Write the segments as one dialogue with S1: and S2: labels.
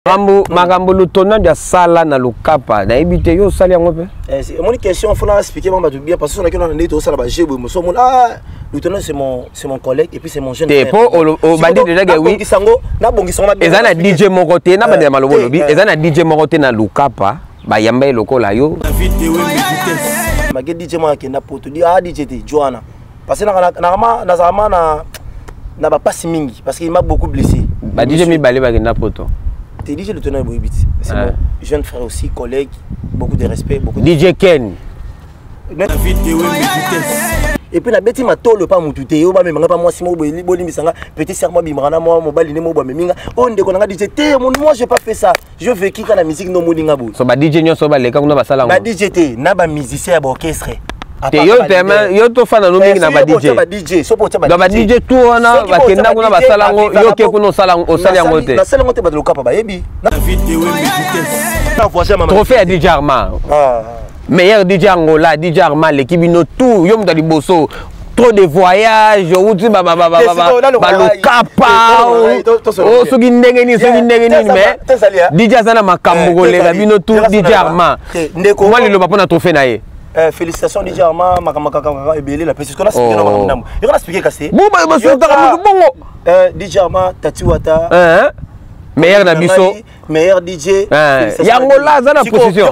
S1: Makambo makambo Lutonadi asala na Lukapa nayebi te, yo osali yango mpe?
S2: Omoni, question faut na expliquer bango bato bien, parce que sonaki na ndenge tosala ba jeu boye moso omoni, ah, Lutonadi, c'est mon collègue et puis c'est mon jeune.
S1: Te, po obandi déjà ke oui.
S2: Nabongisa nabongisa ngo.
S1: Eza na DJ moko te, na bandela maloba olobi, eza na DJ moko te na Lukapa bayamba ye lokola yo.
S2: Make DJ moko akenda poto di, ah, DJ te joana, parce que nazalama na bapasi mingi, parce qu'il m'a beaucoup blessé.
S1: Ba DJ mibale bakenda poto.
S2: Te, DJ Lutonadi boyebi te, c'est mon jeune frère aussi, collègue, beaucoup de respect, beaucoup de
S1: DJ Ken.
S2: Et puis nabeti matolo pa mutu te oyo bamemanga pa mwasi moko boye. Bolimbisanga, petit sœur mo abimaka na mwa mobali nde mo bameminga oyo ndeko nanga DJ te. Moi, j'ai pas fait ça, je vécu ka na musique ndo moninga boye.
S1: So ba DJ nyonso baleka kuna basala
S2: ngo? Ba DJ te, na ba musicien ya baorchestre.
S1: Te, yo teme yo tofanda no mingi na ba DJ.
S2: Ba DJ so po
S1: donc ba DJ tout wana bakenda kuna basala yango, yo ke kuna osala, osali yango te?
S2: Nasala yango te, bato Lokapa bayebi.
S1: Trophée ya DJ Arma, meilleur DJ Angola, DJ Arma aleki bino tout, yo moto ya liboso. Trop de voyage, outi balokapa, soki ndenge nini, soki ndenge nini, mais DJ aza na makambo koleka bino tout. DJ Arma, mwa liloba mpo na trophée na ye.
S2: Félicitations DJ Arma, makambo kaka ebele la pesi kona expliquer na makambo ndambo yoko na expliquer kasi.
S1: Bo basotaka mutu bongo.
S2: DJ Arma, Tati Wata.
S1: Meilleur na biso.
S2: Meilleur DJ.
S1: Yango la aza na position.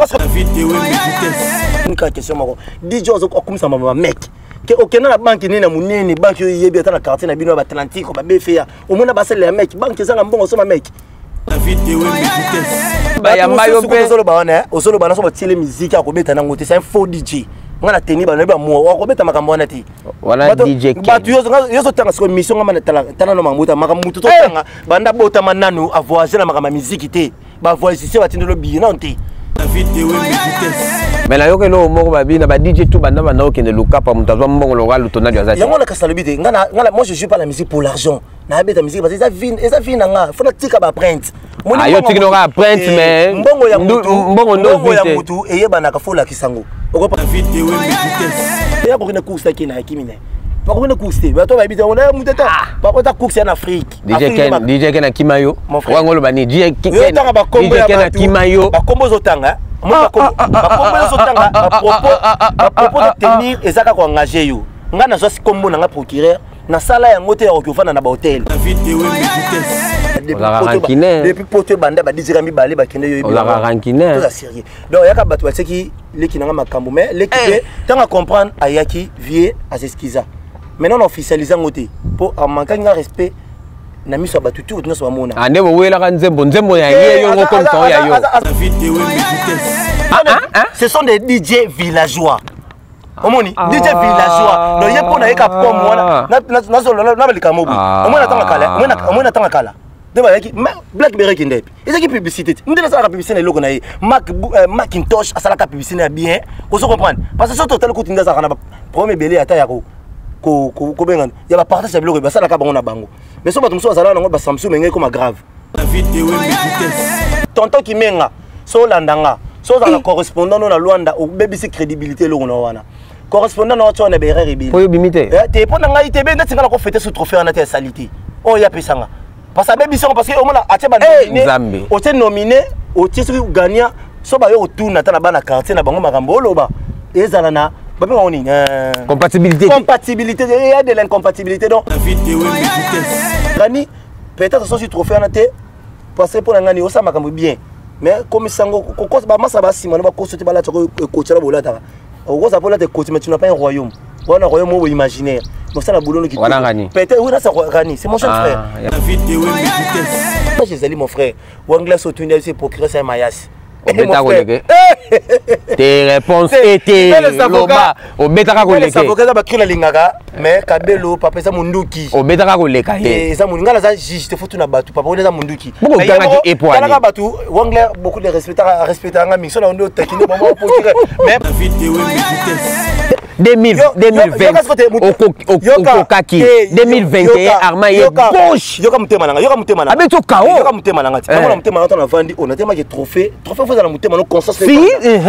S2: Nika question moko, DJ akumisa mama mec ke okenda na banque nini na monene, banque oyo yebi ata na quartier na bino ya baatlantique, babefe omona basalela ya mec, banque ezanga mbongo osoma mec.
S1: Bayamba yo mpe.
S2: Ozoloba wana, ozoloba naso batiele musique akobeta nango te, c'est un faux DJ. Nga na teni bano bamwa akobeta makambo wana te.
S1: Wana DJ.
S2: Bato yo ozotanga sikoyo mission nga tala no makambo, makambo mutu totanga banda botama nanu avoyage na makambo ya miziki te, bavoyagiste batindelo biye nano te.
S1: Mais nayoka eloko moko, babi na ba DJ tout banda banda okende Lukapa, moto azwa mbongo lokola Lutonadi aza te.
S2: Yango nakasi nalobi te, nga moi, je joue pas la musique pour l'argent. Nayabeta musique parce que eza vie na nga, faut natika baempreinte.
S1: Ah, yo tiki noka empreinte, mais
S2: mbongo ya mutu
S1: mbongo ndo
S2: mbongo ya mutu eyebanaka, faut olakisa yango. Ya kokende course aki na yakimi na bakokende course te, bato bayebi te ona mutu ata bakota course ya na Afrique.
S1: DJ Ken, DJ Ken akima yo. Wango oloba ni DJ Ken?
S2: Bakombo
S1: DJ Ken akima yo.
S2: Bakombo ozotanga, bakombo ozotanga, bapropos de tenir eza kaka koengage yo. Nga nazwa kombo na nga procureur, nasala yango te ya koki ofanda na bahotel. Depuis poto ebanda, badizika mibale bakende yo.
S1: Ozalaka rancunier.
S2: Toza sérieux. Donc yaka bato batiaki leki nanga makambo, mais leki mpe ntango acomprendre, ayaki vie as'excusa. Maintenant na officialise yango te mpo amankaki nga respect na miso ya bato tu nyonso bamona.
S1: Ah, nde bowelaka nzembo, nzembo ya ye, yo ngo komisa oyo ya yo.
S2: Ce sont des DJ villageois, omoni, DJ villageois. Donc ye mpo nayeka pome wana na balikambo boye, omoni natanga kala, omoni natanga kala nde bazalaki Blackberry ekende epi ezalaki publicité te, nde nasalaka publicité na eloko na ye. Macintosh asalaka publicité na bien, ozo comprendre, parce que soki totali kutu nde azalaka na baproblème ebele ata ya kobengana ya bapartage ya biloko basalaka bango na bango. Mais so bato mosusu bazalaka nango baSamsung enge ekoma grave. Tonton Kimenga, so olanda nga, so ozalaka correspondant no na Lwanda, obebisi crédibilité eloko na wana correspondant na wati wana, baerreur ebele.
S1: Po yo bimi te.
S2: Te, mpo na ngai te, be neti nga na kofete su trophée wana te, esali te oyo apesanga, parce que abebisi yango, parce que omona atie banominé, otie nominé, otie soki gagnant, so bayo kotuna ata na bana quartier na bango, makambo oloba ezala na babenga nini?
S1: Compatibilité.
S2: Compatibilité, il y a de l'incompatibilité. Donc gani peut-être soki trophée wana te, parce que mpo na ngani osala makambo bien, mais komisango bamasa basima no bakoso te, balataka ekoti wana bolataka, okoza mpo olata ekoti, mais tu n'as pas un royaume wana, royaume oyo imaginaire mosala boulot.
S1: Wana Rani.
S2: Peut-être oui, nasa Rani, c'est mon jeune frère. Ezali mon frère Wangla, so otuni procureur sa mayasi.
S1: Obetaka koleke te, réponse ete loba obetaka koleke.
S2: Avocat eza bakri nalingaka, mais kabelo papa eza munduki.
S1: Obetaka koleka ye.
S2: Eza munduki, ngai naza juge te, faut tuna bato, papa wana eza munduki.
S1: Bokotangaki epoani.
S2: Talaka bato Wangler, beaucoup de respect, respectanga mingi, so na nde otakini mama procureur, mais
S1: 2020 okokaki, 2021 Arma ye gauche.
S2: Yoka motema nanga, yoka motema nanga.
S1: Abeti okao.
S2: Yoka motema nanga ti yango na motema nanga, navandi oyo natemaki trophée, trophée faut ezala motema no conscience.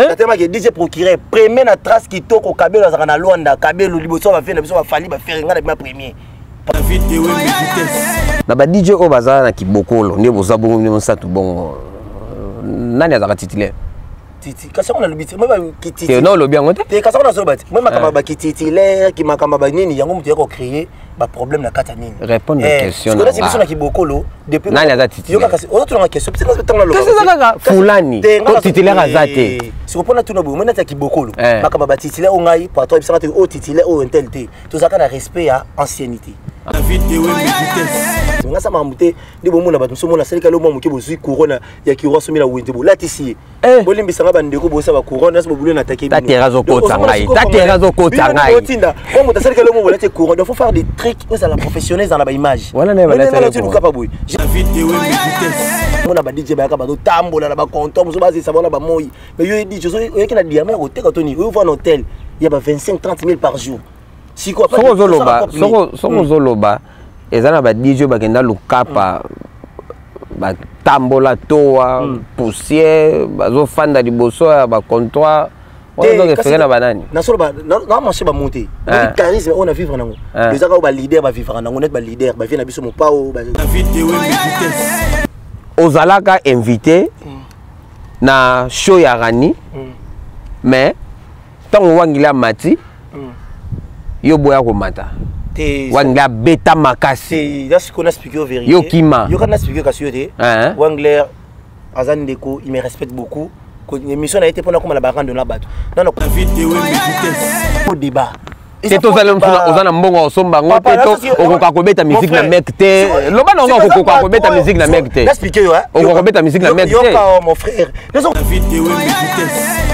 S2: Natemaki DJ procureur premier na trace kitoko, Kabelo azalaka na Lwanda, Kabelo liboso bafie na biso bafali bafere, ngai na bima premier.
S1: Na ba DJ oyo baza na kibokolo nde boza bongo nde mosatu bongo, nani azalaka titulaire?
S2: Titi, kasi yango nalobi te, moi bakititi.
S1: Na olobi yango te.
S2: Te, kasi yango nazoloba te, moi makambo bakititulaire, ki makambo banini yango, moto ya kocréer baproblème na kati ya nini?
S1: Répondre na question.
S2: Na biso na kibokolo
S1: depuis. Nani aza titulaire?
S2: Yoka, kasi ozotunanga question ntango naloba.
S1: Kasi eza kaka fulani to titulaire aza te.
S2: Siko mpona tuna boye, moi nati ya kibokolo, makambo ya batitulaire oyo, ngai patron ebisanga te oyo titulaire oyo intel te. Tozalaka na respect ya anciennité. Nga sa makambo te nde bomona bato mosusu omona asalika lo mwa moke, bozwi couronne ya kiro, asomi na wenze, bolatisi ye. Bolimbisanga bandeko, bosa bacouronne nyonso bobulu na atake.
S1: Tatera azokota ngai, tatera azokota ngai.
S2: Otinda o moto asalika lo mo bolati couronne. Donc faut faire des trucs oyo ezala professionnel, ezala na baimage.
S1: Wana naye balati.
S2: Lukapa boye, mona ba DJ bayaka, bazotambola na bacomptoir mosusu, bazesa bona bamoi. Mais yo DJ oyaki na diamant ya koteka to nini? Oyo va na hôtel ya ba 25 30 000 par jour.
S1: Soki ozoloba, soki ozoloba, eza na ba DJ bakenda Lukapa, batambola towa poussière, bazofanda liboso ya bacomptoir wana, ozorefere na banani?
S2: Nasoloba na marché bamonte charisme oyo na vivre nango, ezaka oyo baleader bavivaka nango, neti baleader bavie na biso mopao.
S1: Ozalaka invité na show ya Rani, mais ntango Wangila amati, yo boya komata. Wangler abeta makasi, yo kima.
S2: Yoka, na expliquer kasi yo te. Wangler aza ndeko, il me respecte beaucoup. Émission na ye te mpona koma na barando na bato nano débat.
S1: Te, tozali oza na mbongo osomba yango te, to okoka kobeta musique na mec te. Loba nango, okokoka kobeta musique na mec te, okoka kobeta musique na mec te.
S2: Mon frère,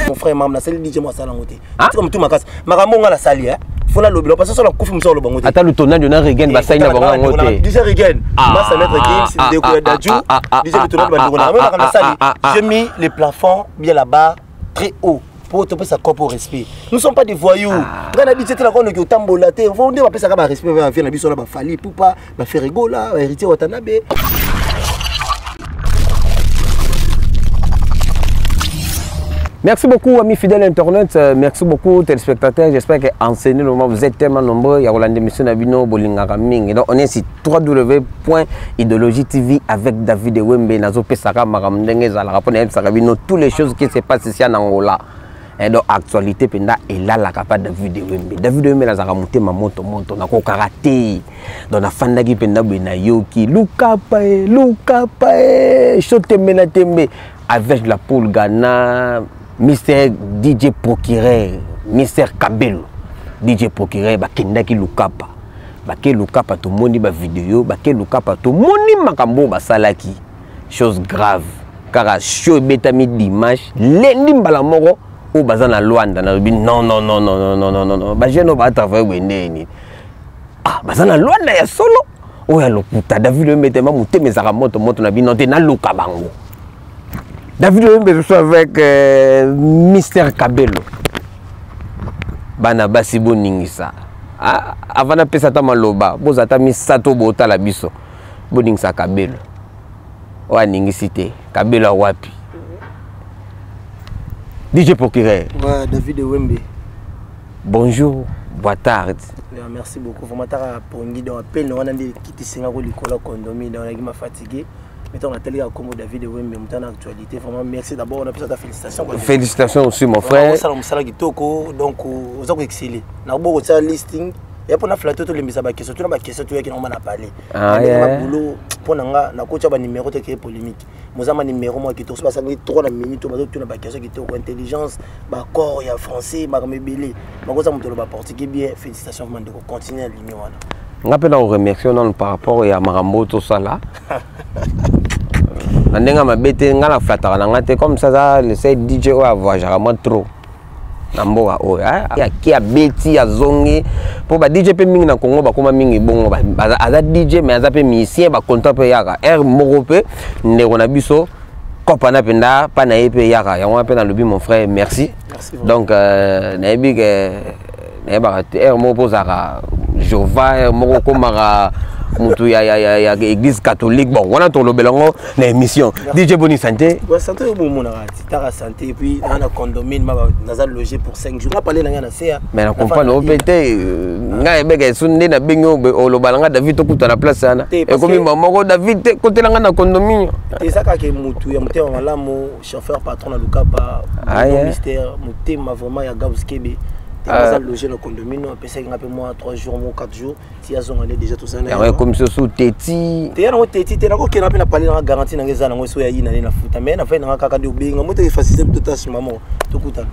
S2: mon frère, mam nasali DJ mo asala yango te. Tika motu makasi, makambo nga nasali fo nalobela, parce que so nakufi, mosu aloba ngo te.
S1: Ata Lutonado na Regen basali na bango yango te.
S2: DJ Regen, masa maître Gims, ndeko ya Dadju, DJ Lutonado, bandeko na makambo nasali, j'ai mis les plafonds bien là-bas très haut po topesa kopo respect. Nous sommes pas des voyous. Ngai na DJ te, nakonoki otambola te. Fo nde bapesaka barespect bavie na biso na baFally Ipupa, baFerre Gola, baHéritier Watanabe.
S1: Merci beaucoup, amis fidèles internautes. Merci beaucoup, téléspectateurs. J'espère que en ce moment, vous êtes tellement nombreux. Il y a l'émission na bino bolingaka mingi. Donc, on est sur www.idéologie TV avec David Wembe. Nazo pesaka makambo ndenge ezalaka pona yebisaka bino toutes les choses qui se passent ici en Angola. Et donc, actualité penda elalaka pa David Wembe. David Wembe nazaka motema moto moto nakokaka te. Donc, nafandaki mpenza boye, nayoki Lukapa e, Lukapa e, show tembe na tembe avec la poule Ghana, Mr DJ Procureur, Mr Kabelo, DJ Procureur, bakendaki Lukapa. Bake Lukapa, tomoni bavideo. Bake Lukapa, tomoni makambo oyo basalaki, chose grave. Kaka show ebetami dimanche, lendi mbala moko oyo baza na Lwanda. Nalobi non, non, non, non, non, non, non, non, bajeune oyo batravaille boye ndeni? Ah, baza na Lwanda ya solo oyo ya lokuta? David Wembe tema motema ezalaka moto moto na bino te, naluka bango. David Wembe, je suis avec Mister Kabelo. Bana basi boningisa. Ah, avant napesa ata maloba, boza ata misato botala biso, boningisa Kabelo. Oyo aningisi te, Kabelo awapi? DJ Procureur.
S2: Ouais, David Wembe.
S1: Bonjour, boa tarde.
S2: Yeah, merci beaucoup. Vraiment taka pongi, donc appel wana nde kitisenga ko likolo condomi, donc naki ma fatigué. Mais on a télé comme David Wembe mutana actualité. Vraiment merci d'abord, on a ta félicitation.
S1: Félicitations aussi, mon frère.
S2: Osala mosala kitoko, donc oza ko exceller. Na bo ko listing ya mpona flatte, tolembisa baquestion, tuna baquestion toyaki nango na parler. Boulot mpo na nga nakotya banuméro te, créer polémique. Mozama numéro moko kitoko, so basangi 3 na minute, bazotuna baquestion kitoko, intelligence, bacor ya français, makambo ebele bakoza moto oloba portugais bien. Félicitation vraiment ndeko, continue na limi wana.
S1: Nga mpe na koremercie nano par rapport ya makambo oyo tosala na ndenge ya mabe te. Nga na flataka na nga te, comme ça aza le seul DJ oyo avoyageaka mwa trop na mboka oyo. Aki abeti, azongi, mpo ba DJ mpe mingi na Congo bakóma mingi bongo. Aza DJ mais aza mpe musicien, bacontrat mpe eyaka aire moko mpe ndeko na biso kopa na mpenza mpa na ye mpe eyaka yango wana. Mpe nalobi mon frère, merci. Donc nayebi ke nayebaka te, aire moko mpo ozalaka Jova, aire moko okomaka. Mutu ya ya ya ya église catholique. Bon, wana tolobela yango na émission. DJ, boni santé?
S2: Ouais, santé oyo bomonaka titaka santé, et puis naa na condomine ma naza logé pour 5 jours, nga pale na ngai na se.
S1: Mais na comprendre o mpe te, ngai ebeka esu nde nabengi oyo, oloba na ngai David, tokuta na place wana, ekomi moko David te, kotela ngai na condomine.
S2: Eza kaka mutu ya motema malamu, chauffeur patron na Lukapa mystère, motema vraiment ya Gabs Kebe, aza logé na condomine, apesaki nga mpe mwa 3 jours mo 4 jours ti azonga nde déjà tozana.
S1: Yango ekomi sosu teti.
S2: Te, ya nango teti te, nakokenda mpe na pale nanga, garantie nanga eza nango, so ya yina nde nafuta, mais nafai nanga kaka nde obenga mo te, facilité totâche mamo, tokutana.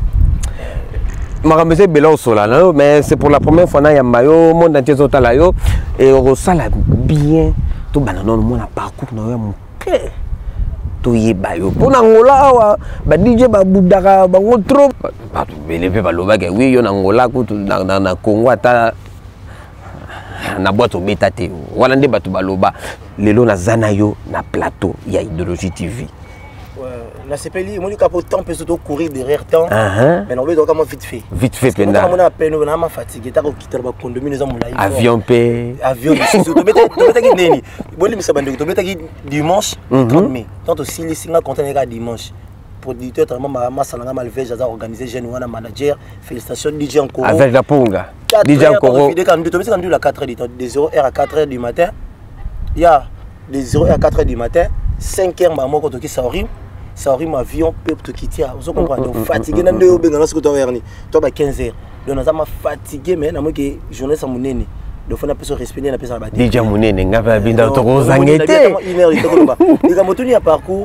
S1: Makambo eza ebele osola na yo, mais c'est pour la première fois nayamba yo, monde entier ezotala yo e okosala bien. Tobanda nano mona parcours na yo ya moke, toyeba yo mpo na Ngola. Awa ba DJ babudaka bango trop, bato ebele mpe balobaka wi yo na Ngola kutu na Congo, ata na boîte obeta te. Wana nde bato baloba. Lelo naza na yo na plateau ya Idéologie TV.
S2: Nasepeli, emoni kaka po temps mpe so tocourir derrière temps, mais nakobi toka mwa vite fait.
S1: Vite fait mpenza.
S2: Mona pene na ma fatigue, taka kokitala bacondomine eza molai.
S1: Avion mpe.
S2: Avion lisusu tobetaki neni, bolimisa bandeko, tobetaki dimanche 30 mai. Tant tosilisi nga content nayeka dimanche, producteur vraiment masalanga Malvege aza organisé jeune wana, manager, félicitations DJ Nkoro.
S1: Avec la punga DJ Nkoro.
S2: Tobetaka ndula 4 heures du temps, de 0 heure à 4 heures du matin, ya de 0 heure à 4 heures du matin, 5 heures mbala moko toki Saorim, Saorim avion mpe tokiti. Ozo comprendre? Donc fatigué na nde oyo obenganga soki to heure ni to ba 15 heures, donc naza ma fatigué, mais namoki journée sa monene, donc fo napesa respect nde napesaka ba
S1: DJ monene, nga mpe abinda tokozange te.
S2: Une heure tokoloba likambo tuni ya parcours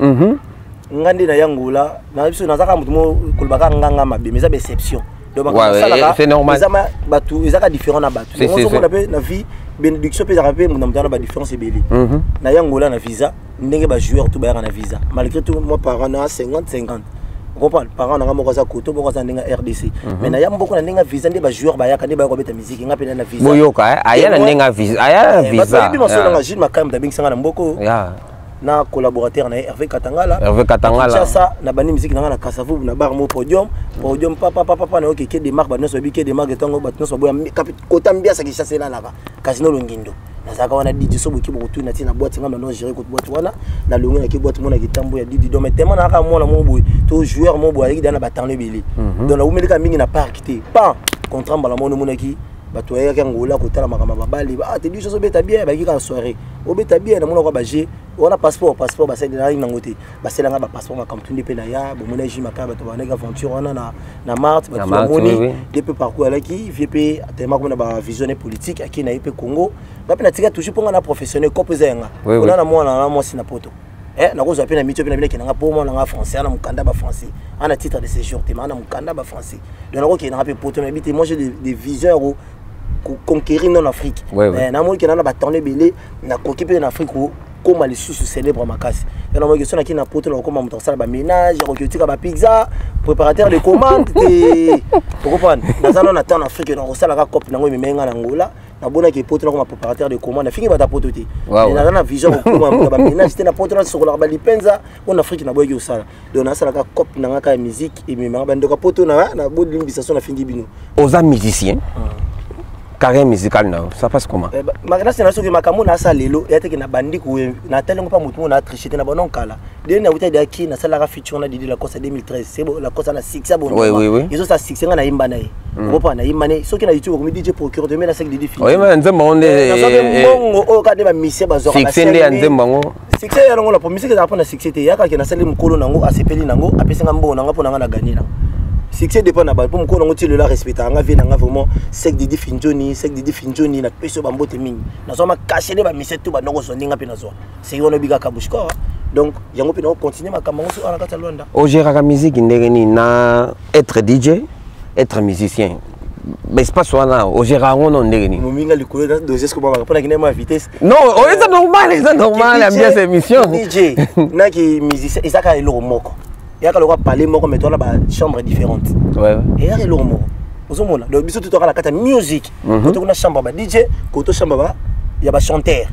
S2: nga nde na yangola na biso. Naza kaka motu mo koloba kaka nganga mabe, mais eza baexception. Donc
S1: eza
S2: bato ezaka différent na bato. Ozomona mpe na vie, bénédiction mpe ezaka mpe na moto wana, badifférence ebele. Na yangola na visa ndenge bajoueur to bayaka na visa, malgré tout moi parent na 50 50, comprendre, parent nanga moko aza koto, moko aza ndenge RDC, mais naya mboko na ndenge visa nde bajoueur bayaka, nde bayaka kobeta musique, nga mpe na visa.
S1: Boyoka, aya na ndenge visa, aya na visa.
S2: Bayebi masolo nanga, Jules Makambo abengisanga na mboko na collaborateur na ye Hervé Katangala.
S1: Hervé Katangala.
S2: Kinshasa na bandi musique nanga na Kasavubu na bar mo podium, podium papa papa papa na yoki ke démarque, bato nyonso bayebi ke démarque ntango bato nyonso baboya kota mbiasa Kinshasa elalaka Casino Longindo. Nazalaka wana DJ, so boki bokotuna ntina boîte nga nano gérer kote boîte wana, nalongi naki boîte mo na kitambo ya Didi. Donc mais tellement nayaka mwana mo boye to joueur mo boye azalaki da na batano ebele, donc nawumelika mingi na parc te, pan contrat mbala moko nomonaki bato bayaki Angola kotala makambo ya babale. Ah te, biso ozobeta bien, bayaki kaka soirée, obeta bien, namonaka baje wana passeport, passeport basalelaki nango te, basalelanga bapasseport, makambo tundi mpe na ya bomoni ju makaya, bato bandaki aventure wana na marte, bato bamoni de mpe parcours alaki vie mpe tellement komona bavision politique akei na ye mpe Congo. Nga mpe natika toujours mpo nga na professionnel kopo eza yanga ona na mwana na mwasi na poto, nakozwa mpe na mitio mpe na bino ekendanga mpo mwana nga français ana mokanda bafrançais, ana titre de séjour te, ma ana mokanda bafrançais, donc nakokendanga mpe poto. Nayebi te, moi j'ai des visions ya conquérir non Afrique. Namoni kenda na batemps ebele, nakoki mpe na Afrique koma lisusu célèbre makasi. Ya namoki so naki na poto, na kokoma moto akosala baménage, akoki otika bapizza, préparateur de commande te, okopane. Naza nano na temps na Afrique, nakosalaka cope nango ememai nga na Ngola, nabonaki poto, nakoma préparateur de commande. Nafingi bato ya poto te, naza na vision kokoma moto ya baménage te na poto, nasokolaka balipenza mpo na Afrique naboyaki kosala. Donc nasalaka cope nanga kaka ya musique ememaka bandeko ya poto na bolimbisa so nafingi bino.
S1: Oza musicien, carrière musicale na ça passe comment?
S2: Nasi na soki makambo nasala lelo eya teke na bandi natali yango mpa motu mo na triche te na bano nkala de nauta deyaki nasalaka feature na Didi Lacoste 2013, c'est bon, Lacoste na succès bon, ezosala succès, nga nayemba na ye, okopa nayemba ne soki na YouTube okomi DJ Procure toyemba na sek Didi.
S1: Oyemba na nzembo yango nde.
S2: Mbongo oyo kaka nde bamisie bazwaka.
S1: Succès nde ya nzembo yango.
S2: Succès ya nango na po musique ezala mpona succès te, eyakaki nasali mokolo nango, asepeli nango, apesinga mbongo nanga mpo nanga na gagné nango. Succès dépend na bato, mpo mokolo nango ti lelo arespectaka nga vie nanga vraiment. Sek Didi Finjoni, Sek Didi Finjoni, napesi yo bambote mingi. Nazwa makasi nde bamisie tu bandoko ozwa ndenge mpe nazwa seki wana obikaka bushkor, donc yango mpe nakocontinue makambo yango so wana kati ya Lwanda.
S1: Ogéraka musique ndenge nini na être DJ, être musicien, baespace wana ogéra yango no ndenge nini?
S2: Mominga likolo dossier siko bamaka mpona kende ma vitesse.
S1: Non, oyo eza normal, eza normal, ambiance émission.
S2: DJ naki musicien eza kaka eloko moko, eyaka lokola palais moko, mais towana bachambre différente, eyaka eloko moko. Ozomona, donc biso totoka na kati ya musique, koto kuna chambre ya ba DJ, koto chambre ya bachanteur,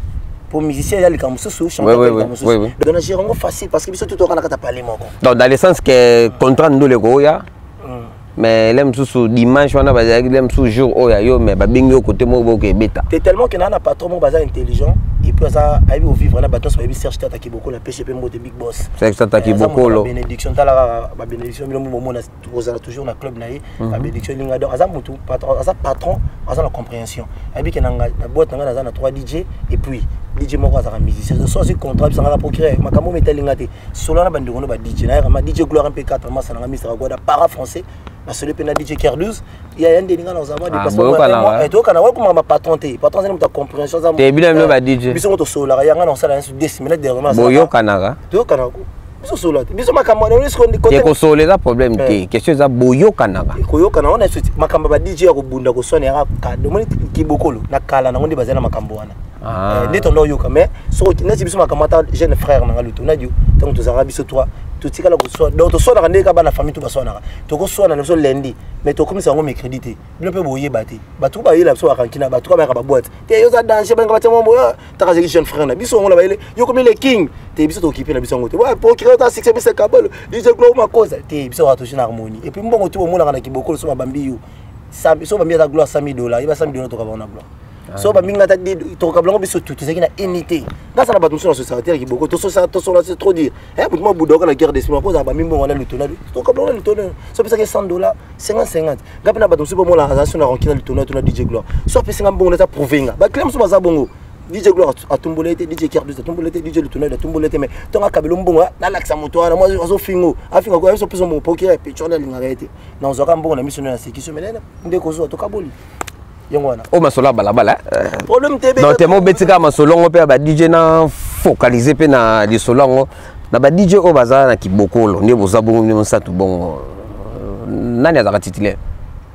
S2: po musicien eza likambo mosusu, chanteur likambo mosusu. Donc na gère yango facile parce que biso totoka na kati ya palais moko.
S1: Donc dans le sens que contrat ndole koya. Mais le mosusu dimanche wana bazalaki, le mosusu jour oyo ya yo, mais babengi yo kote moko boke ebeta.
S2: Te, tellement que naa na patron moko baza intelligent et puis aza ayebi kovivre na bato nyonso. Bayebi Serge Tata Kibokolo, apesi mpe mbote, big boss.
S1: Serge Tata Kibokolo.
S2: Bénédiction, tala kaka babénédiction bino bomona, kozala toujours na club na ye, babénédiction elinga. Donc aza motu patron, aza patron, aza na compréhension. Ayebi ke na boîte na ngai naza na 3 DJ et puis DJ moko azalaka musicien. So azwi contrat, bisangaka procureur, makambo oyo etalinga te. Solo na bandeko no ba DJ, nayaka ma DJ Gloire MP4, masa nanga Mr Agwada para français, nasoli mpe na DJ Ker 12 ya ndeni. Nga nazala mwa déplacement, toyokana wana komaka bapatron te. Patron azali moto ya compréhension, aza
S1: Te, bino bino ba DJ.
S2: Biso ngo tosololaka, yanga na kosala nyonso 2 semaines dernièrement.
S1: Boyokanaka?
S2: Toyokanaka, biso solola te, biso makambo
S1: Te, kosolola eza problème te, question eza boyokanaka.
S2: Koyokana wana, makambo ya ba DJ ya kobunda, koswana yaka kado. Omoni Kibokolo na kala nango nde bazali na makambo wana nde tondo oyoka. Mais soki neti biso makambo, ata jeune frère nanga luto nadio, ntango tozalaka biso trois, totikala koswana. Donc toswanaka ndenge kaka bana famille to baswanaka. Tokoswana na biso lundi, mais tokomisa yango mercredi te. Bino mpe boyeba te, bato bayela biso bakankina, bato ka bayaka baboîte te. Yo oza danger, balinga batia mombo taka azalaki jeune frère na biso yango na bayele yo komi le king te. Biso tokipe na biso yango te. Procureur ta succès, biso kabalo DJ Glo Makoza te. Biso kaka toujours na harmonie. Et puis mbongo ti bomonaka na Kibokolo, so babambi yo, so bambi ata Gloire 100 000 $, yeba 100 000 $ tokaba na Gloire. So bamingi ata tokabela yango, biso tu tozalaki na unité. Ngasa na bato mosusu na société ya Kiboko, tosola, c'est trop dire. Motu moko buda oka na guerre d'esprit makozala. Bambi mbongo wana, lutona tokabela wana, lutona so opesaki 100 $, 50 50. Nga mpe na bato mosusu bomona aza so na rancune na lutona to na DJ Gloire. So apesinga mbongo, naza prouve nga baclient mosusu baza bongo. DJ Gloire atumbola ye te, DJ Kerdus atumbola ye te, DJ Lutona atumbola ye te. Mais ntongo akabela mbongo, nalakisa moto wana mwa azofingo, afinga ko biso pesa mbongo. Procureur pechona alingaka ye te, nazwaka mbongo na miso na sekisi. Mais nde kozwa, tokaboli yango wana.
S1: Oyo masolo ya balabala.
S2: Problème te.
S1: Donc temo obeti kaka masolo yango mpe ya ba DJ, na focalise mpe na lisolo yango na ba DJ oyo baza na Kibokolo. Nde boza bongo nde mosatu bongo, nani azalaka titulaire?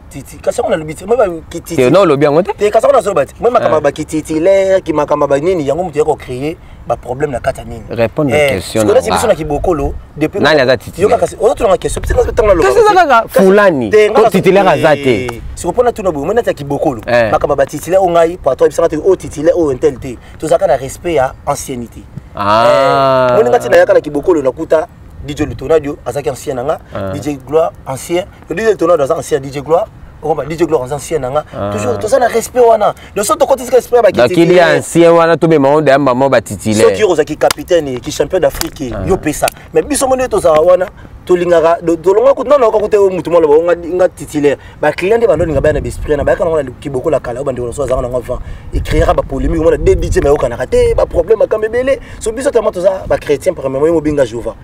S2: Titi, kasi yango nalobi te, moi bakititi.
S1: Te, na olobi yango te.
S2: Te, kasi yango nazoloba te, moi makambo ya bakititulaire, ki makambo banini yango, moto ya kocréer baproblème na kati ya nini?
S1: Répondre na question.
S2: Na biso na Kibokolo
S1: depuis nani aza titulaire?
S2: Yoka, kasi ozotunanga question, parce que ntango naloba
S1: Kasi eza kaka fulani to titulaire aza te.
S2: Siko mpona tuna boye, moi nati ya Kibokolo, makambo ya batitulaire oyo, ngai patron ebisanga te oyo titulaire, oyo intel te. Tozalaka na respect ya anciennité. Moni nga ntina yaka na Kibokolo, nakuta DJ Lutonadio azalaki ancien na nga, DJ Gloire ancien, DJ Lutonadio aza ancien DJ Gloire. Okomba DJ Gloire aza ancien na nga. Toujours toza na respect wana. Donc so tokotisi respect ya
S1: bakili ancien wana, tobema ngo deya mama batitulaire.
S2: Soki ozalaki capitaine ki champion d'Afrique, yo pesa. Mais biso moni tozalaka wana, tolingaka tolonga kutu nano oka kuta mutu mwana bango nga titulaire. Baclient nde bandolinga baya na baesprit na bayaka nango na Kiboko la kala. Oyo bandeko na so azalaka nango avant, ecréera bapolémique. Omona de DJ bayokanaka te, baproblème, makambo ebele. So biso tellement toza bachrétien, premièrement yo mobenga Jova,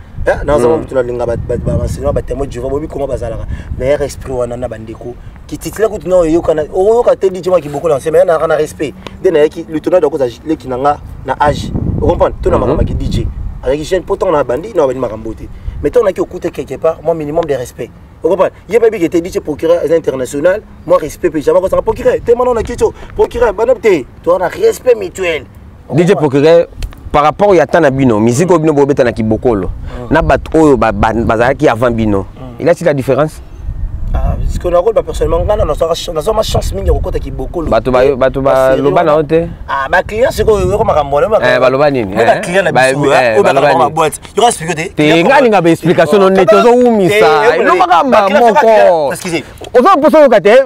S2: naza motu nalinga baenseignement, batémoin Jova boyebi kongo bazalaka meilleur esprit wana na bandeko. Kititile kutu na oyokana, oyoka te DJ mwa Kiboko na mais nayaka na respect nde nayaki. Lutonado akoza leki na nga na âge, ocomprendre to na makambo yaki DJ azalaki jeune po ntango na bandi na bandi makambo te. Mais ntango nayaki okuta quelque part moi minimum de respect, ocomprendre. Ye bayebi ke te DJ procureur eza international, moi respect mpe jamais akosanga procureur te. Mana na kitio procureur bana te, toza na respect mutuel.
S1: DJ procureur, par rapport ya ta na bino musique oyo bino bobeta na Kibokolo na bato oyo bazalaki avant bino, il y a la différence?
S2: Parce que nakoloba personnellement, ngai nazwa ma chance mingi ya kokota Kibokolo.
S1: Bato baloba na yo te?
S2: Baclient sikoyo yoko makambo
S1: wana. Baloba nini?
S2: Baclient na biso oyo bakaka baboîte, yoka explique te.
S1: Te, ngai alinga baexplication no neti ozowumisa, elobaka mba moko, oza mposa oyoka te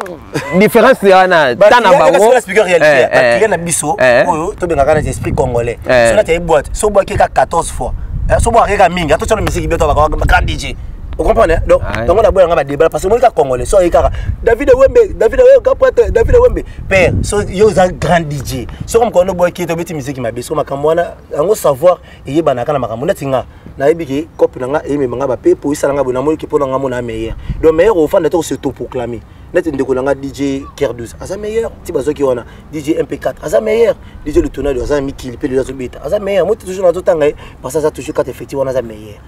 S1: différence wana ta na bango.
S2: Baclient na biso oyo tobengaka na esprit congolais, so nati aye boîte, so bwaki kaka 14 fois, so bwaki kaka mingi, atotala misiki beto baka grand DJ, ocomprendre. Donc yango na boyanga badébat, parce que moni kaka congolais so aye kaka David Wembe, David Wembe kapote, David Wembe père. So yo oza grand DJ, soko mokolo boyaki tobeti misiki mabe, so makambo wana yango savoir eyebanaka na makambo neti nga nayebi ke cope na nga eyemema nga bapepo esala nga boye. Namoni ke mpo na nga mona meilleur, donc meilleur ofanda te kos'autoproclamer. Neti ndeko na nga DJ Ker 12 aza meilleur, ti bazwaki wana DJ MP4 aza meilleur, DJ Lutonado aza mikili mpe lelo azobeta, aza meilleur. Moi toujours nazotanga ye parce aza toujours kate effectif wana, aza meilleur.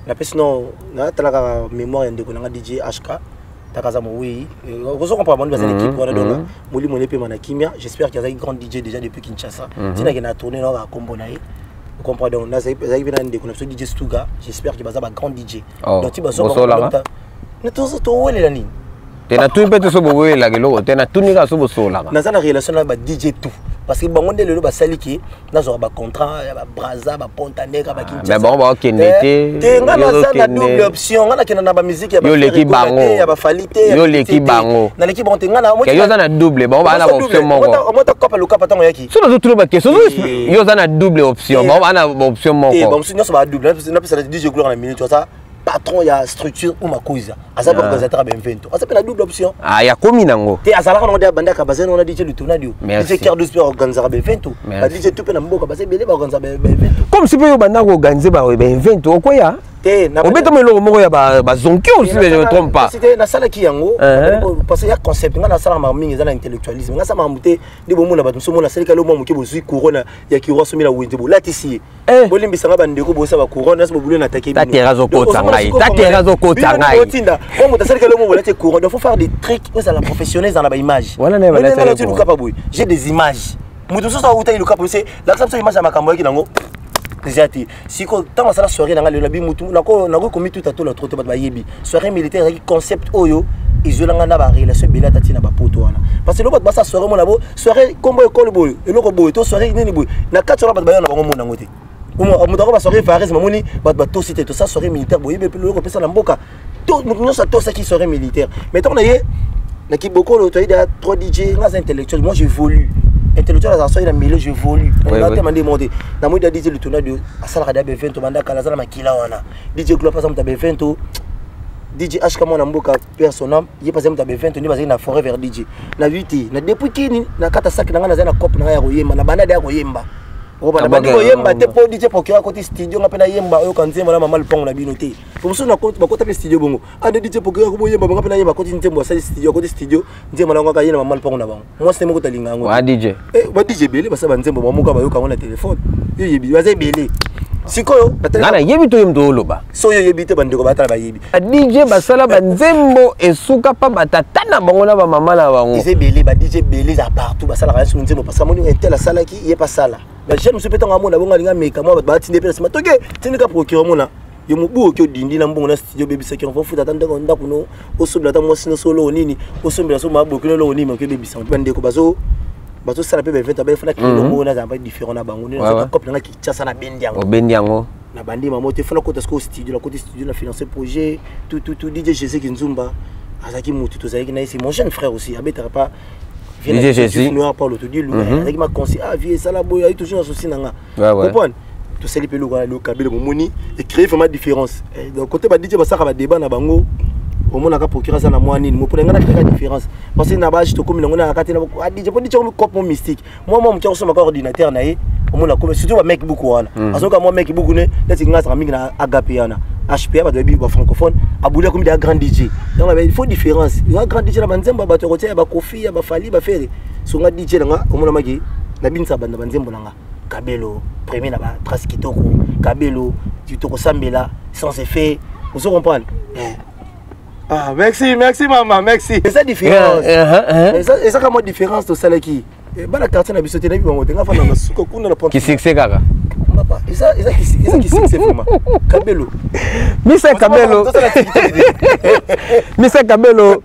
S2: Napesi no natala kaka mémoire ya ndeko na nga DJ HK taka aza mowei, ozo comprendre, bandi baza na équipe wana. Donc molimo ne epema na kimia. J'espère qu'il azalaki grand DJ déjà depuis Kinshasa, ntinake na tourné na kaka kombo na ye, comprendre. Donc nazalaki mpe na ndeko na biso DJ Stuga, j'espère que baza ba grand DJ. Donc ti
S1: bazosolaka
S2: towelela nini?
S1: Te, natuni mpe te, so bowelelaka eloko te, natuni kaka so bosololaka.
S2: Naza na relation na ba DJ tout. Parce que bango nde lelo basali ke nazwaka bacontrat ya babraza, bapontaneka.
S1: Mais bango bakokende te.
S2: Te, nga naza na double option. Nga nakenda na bamusique ya
S1: Yo leki bango.
S2: ya bafali te.
S1: Yo leki bango.
S2: Naleki bango te, nga na
S1: Yo oza na double, bango baa na baoption moko.
S2: Omota kopa Lukapa ntango yaki.
S1: So nazotuna baquestion, yo oza na double option, bango baa na baoption moko.
S2: Bamosusu nyonso baa double. Napesa DJ Gloire na minute, aza patron ya structure Umakuiza, aza mpe organisateur ya baevento, aza mpe na double option.
S1: Ah, ya komi nango.
S2: Te, azalaka nango nde abandaka. Baza nango na DJ Lutonadio, DJ Ker 12 mpe organisaka baevento, ba DJ tout mpe na mboka baza ebele, baorganisaka baevento.
S1: Comme si mpe yo banda koorganiser baevento, okoya
S2: te.
S1: Obetama eloko moko ya bazonki aussi, je me trompe pas?
S2: Te, nasalaki yango parce que ya concept. Nga nasalaka makambo mingi eza na intellectualisme. Nga asala makambo te nde bomona bato mosusu omona asalika lo mwa moke, bozwi couronne ya kiro, asomi na wenze, bolatisi ye. Bolimbisanga bandeko, bosa bacouronne nyonso bobulu na take.
S1: Tatera azokota ngai, tatera azokota ngai.
S2: Otinda mo moto asalika lo mo bolati couronne. Donc faut faire des trucs oyo ezala professionnel, ezala na baimage.
S1: Wana
S2: Lukapa boye, j'ai des images. Moto mosusu auta Lukapa, se lakisa biso image ya makambo yaki nango eza te. Sikoyo ntango asala soirée na ngai lelo, nabi mutu nakoki komituta to na trop te. Bato bayebi soirée militaire ezalaki concept oyo ezwelanga na barelation ebele, ata ntina bapoto wana, parce que lelo bato basala soirée, mona bo soirée kombo ekole boye, eloko boye, to soirée nini boye, na kati wana bato baya na bango mona yango te. Moto ako basoirée vares, mamoni bato batosi te. Tosala soirée militaire, boyebi mpe eloko opesa na mboka. Moto nyonso atosaki soirée militaire. Mais ntango na ye na kibokolo, toyebi ya 3 DJ. Nga aza intellectuel, moi j'évolue. Intellectuel azala soki na milieu, j'évolue tema nde mo te. Namoni da DJ Lutonado asalaka da bevento banda kala, aza na makila wana. DJ Gloire aza moto ya bevento. DJ HK, mwana mboka, père son âme, ye pasi moto ya bevento nde bazali na Forever DJ. Nayebi te na depuis kini na kata saki na ngai, nazali na cope na ngai ya koyemba, na banda de ya koyemba. Bandi koyemba te mpo DJ Procureur akoti studio, nga mpe nayemba. Oyoka nzembo na mama lupango na bino te. Po mosusu bakota mpe studio bongo, ande DJ Procureur koboyemba, bango mpe nayemba. Akoti nzembo, asali studio, akoti studio, nzembo nango kaka ye na mama lupango na bango, mwasi moko talinga yango.
S1: Wa DJ.
S2: Ba DJ ebele basala banzembo bamoka, bayoka yango na telefone. Yo yebi, baza ebele sikoyo.
S1: Nga nayebi to ye moto oloba.
S2: So oyo oyebi te, bandeko batala bayebi.
S1: Ba DJ basala banzembo esuka mpa batata na bango na bamama na bango.
S2: Eza ebele, ba DJ ebele eza partout, basalaka nyonso nzembo, parce que amoni un tel asalaki, ye mpe asala. Bajeune mosusu mpe ntango amona bongo, alingi ameka mwa bato batinde mpe na nsima, toke tindika procureur, mona yo mobu oki odindi na mbongo na studio, obebisaki yango, futa ata ndako, ndako no osombela ata mwasi nyonso oloko nini, osombela so mabokino eloko nini, oki obebisa. Bandeko bazosala mpe baevent, abayefana kilongo nazala mpe différent na bango. Nde cope nanga Kinshasa, na bendi yango.
S1: Obendi yango.
S2: Na bandi mamo te, fona kota sikoyo studio. Nakoti studio, na finance projet, tout tout tout. DJ Jésus Kinzumba azalaki motu tozalaki na ye, c'est mon jeune frère aussi, abetaka pa.
S1: DJ Jésus.
S2: Noir Paulo Todilu azalaki ma conseil. Ah vie esala boye, ayi toujours na souci na nga, comprendre. Tosali mpe eloko wana lokabele, bomoni ecréer vraiment différence. Donc côté ba DJ basalaka badébat na bango, omonaka procureur aza na mwa nini mopona. Ngai nakaka différence parce que na baage tokomi nango na kati na DJ, po DJ komi cope mo mystique, mwa mwa moke akosomaka ordinateur na ye, omona komi surtout ba MacBook wana, azoka mwa MacBook ne neti ngai azalaka mingi na agape wana HPA, bato bayebi, bafrancophone abuli, akomi deya grand DJ. Donc il faut différence nga grand DJ na banzembo ya bato ya kotia ya bakofi, ya bafali, bafere. So nga DJ na nga omonamaki nabinisa banda banzembo na nga Kabelo premier na batrace kitoko, Kabelo kitoko, sambela sans effet, ozo comprendre. Ah, merci, merci mama, merci. Eza différence, eza kaka mwa différence tosalaki. Bana quartier na biso te, nayebi bango te. Nga fanda na suka kuna na
S1: Kisuccès kaka.
S2: Papa, eza kisuccès vraiment, Kabelo.
S1: Misa Kabelo, Misa Kabelo,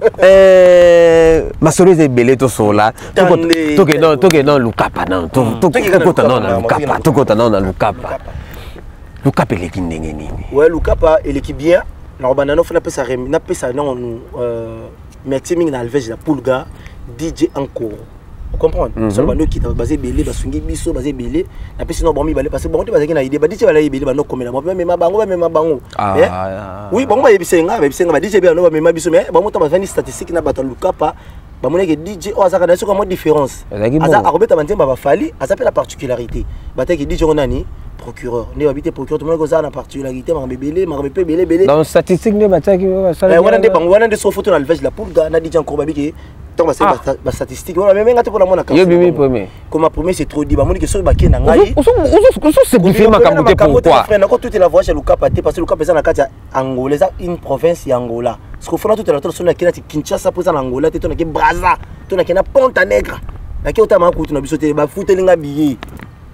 S1: masolo eza ebele, tosola. Tokende na Lukapa nano, tokota nano na Lukapa, tokota nano na Lukapa. Lukapa eleki ndenge nini?
S2: Ouais, Lukapa eleki bien. Nakobanda no fo napesa nano merci mingi na Alvege la Pulga, DJ encore, comprendre. So bando okita, baza ebele, basungi biso, baza ebele. Napesi no bango mibale parce que bango te bazalaki na idée. Ba DJ balai ebele, bando komela bamema bango, bamema bango. Oui, bango bayebisa nga, bayebisa nga ba DJ bano bamema biso. Mais bango ta bavandi statistique na bato ya Lukapa, bamonaki DJ oyo azalaka na soki mwa différence, aza akobeta banzembo ya bafali, aza mpe na particularité. Bataki DJ ngo nani? Procureur nde babi te. Procureur tomonaki oza na particularité, makambo ebele, makambo mpe ebele ebele.
S1: Donc statistique nde batiaki.
S2: Wana nde bango wana nde so photo na Alvege la Pulga na DJ encore, babi ke ntango basali bastatistique wana, bameme nga te mpona mona.
S1: Yo bimi premier.
S2: Koma premier, c'est trop dit. Bamoni ke soki bakei na ngai
S1: Ozosimplifie makambo te, pourquoi?
S2: Frère, nakotutela voyage ya Lukapa te parce que Lukapa eza na kati ya Angola, eza une province ya Angola. Parce que fona tutela to soki nakei nati Kinshasa mpo eza na Angola te, to nake Braza, to nake na Ponta Negra, nake otama kutu na biso te. Bafuteli nga billet,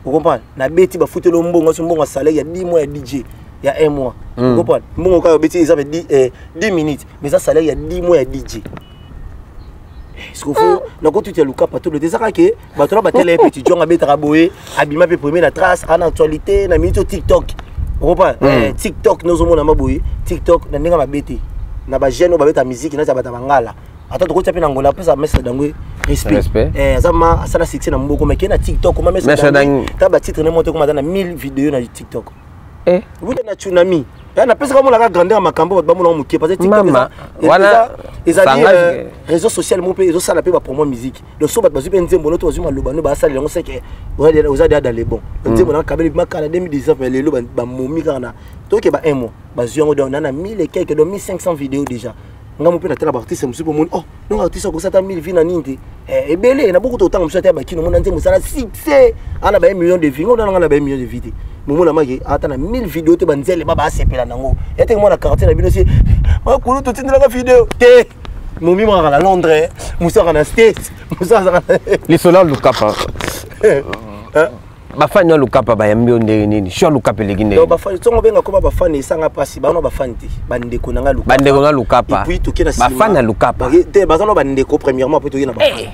S2: ocomprendre, nabeti, bafuteli mbongo so mbongo ya salaire ya 10 mois ya DJ ya 1 mois, comprendre. Mbongo kaka obeti eza 10 minutes, mais eza salaire ya 10 mois ya DJ. Sikoyo nakotuta Lukapa to eza kaka ke bato na batele ye petit jong abetaka boye, abima mpe premier na trace ana actualité na minute TikTok, okopa TikTok nozomona ma boye TikTok na ndenge mabe te, na bajeune oyo babeta musique nati ya bato ya bangala, ata tokotia mpe na Ngola, apesa Maître Dangwe respect. Aza ma asala succès na mboko, mais ke na TikTok oma Maître Dangwe ta batitre ne moto ekoma aza na 1000 vidéo na TikTok. Wuta na tsunami napesaka monaka grandeur ya makambo, bato bamonaka moke parce que TikTok ezali réseau social moko mpe ezosala mpe bapromo musique. Donc so bato bazwi mpe nzembo no to bazwi maloba no basalela yango, seke oza deya dans les bons. Nzembo nanga kabeli makala 2019, mais lelo bamomi kaka na toke ba un mois bazwi yango. Donc na 1000 et quelque, donc 1500 vidéos déjà. Nga mo mpe natala baartiste mosusu mpo omoni, oh donc artiste akosala ata 1000 vues na nini te, ebele na boku totanga mosusu ata ya bakino omona nzembo osala succès ana ba 1 million de vues, ngo nanga na ba 1 million de vues te, momona maki ata na 1000 vidéo te, banzele ba basepela nango ya teke mwana quartier na bino si makulu totindelaka vidéo te, momi moko na Londres, mosu aka na States, mosu azaka.
S1: Lisolo ya Lukapa, bafani ya Lukapa bayambi yo ndenge nini? Sho ya Lukapa eleki ndenge?
S2: Bafani ntongo obenga koma bafani esanga mpasi, bana bafani te, bandeko na nga.
S1: Lukapa, bandeko na Lukapa.
S2: Et puis toke na
S1: bafani ya Lukapa.
S2: Te, baza na bandeko premièrement, mpo toke na bafani,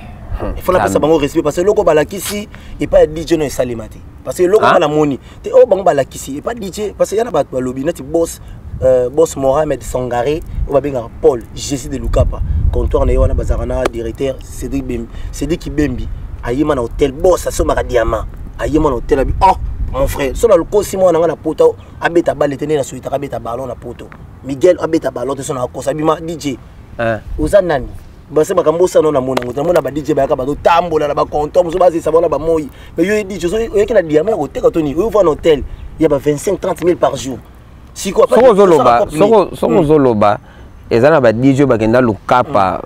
S2: il faut napesa bango respect parce que eloko balakisi epai ya DJ no esalema te, parce que eloko nga namoni te oyo bango balakisi epai DJ, parce que ya na bato balobi neti boss, boss Mohamed Sangare oyo babengaka Paul Jésus de Lukapa, comptoir na ye wana bazalaka na directeur Cédric Bembi. Cédric Bembi ayema na hôtel, boss asombaka diamant, ayema na hôtel abi: "Oh mon frère, so na lokosi mwana nga na poto abeta balle te, nde nasoyitaka abeta ballon na poto, Miguel abeta ballon te, so na akosa abima DJ." Oza nani? Base makambo osala na mona ngo, namona ba DJ bayaka bazotambola na bacomptoir mosusu, bazesa bona bamoi, mais yo DJ oyaki na diamant ya koteka to nini? Oyo va na hôtel ya ba 25 30 000 par jour.
S1: Soki ozoloba, soki ozoloba eza na ba DJ oyo bakenda Lukapa,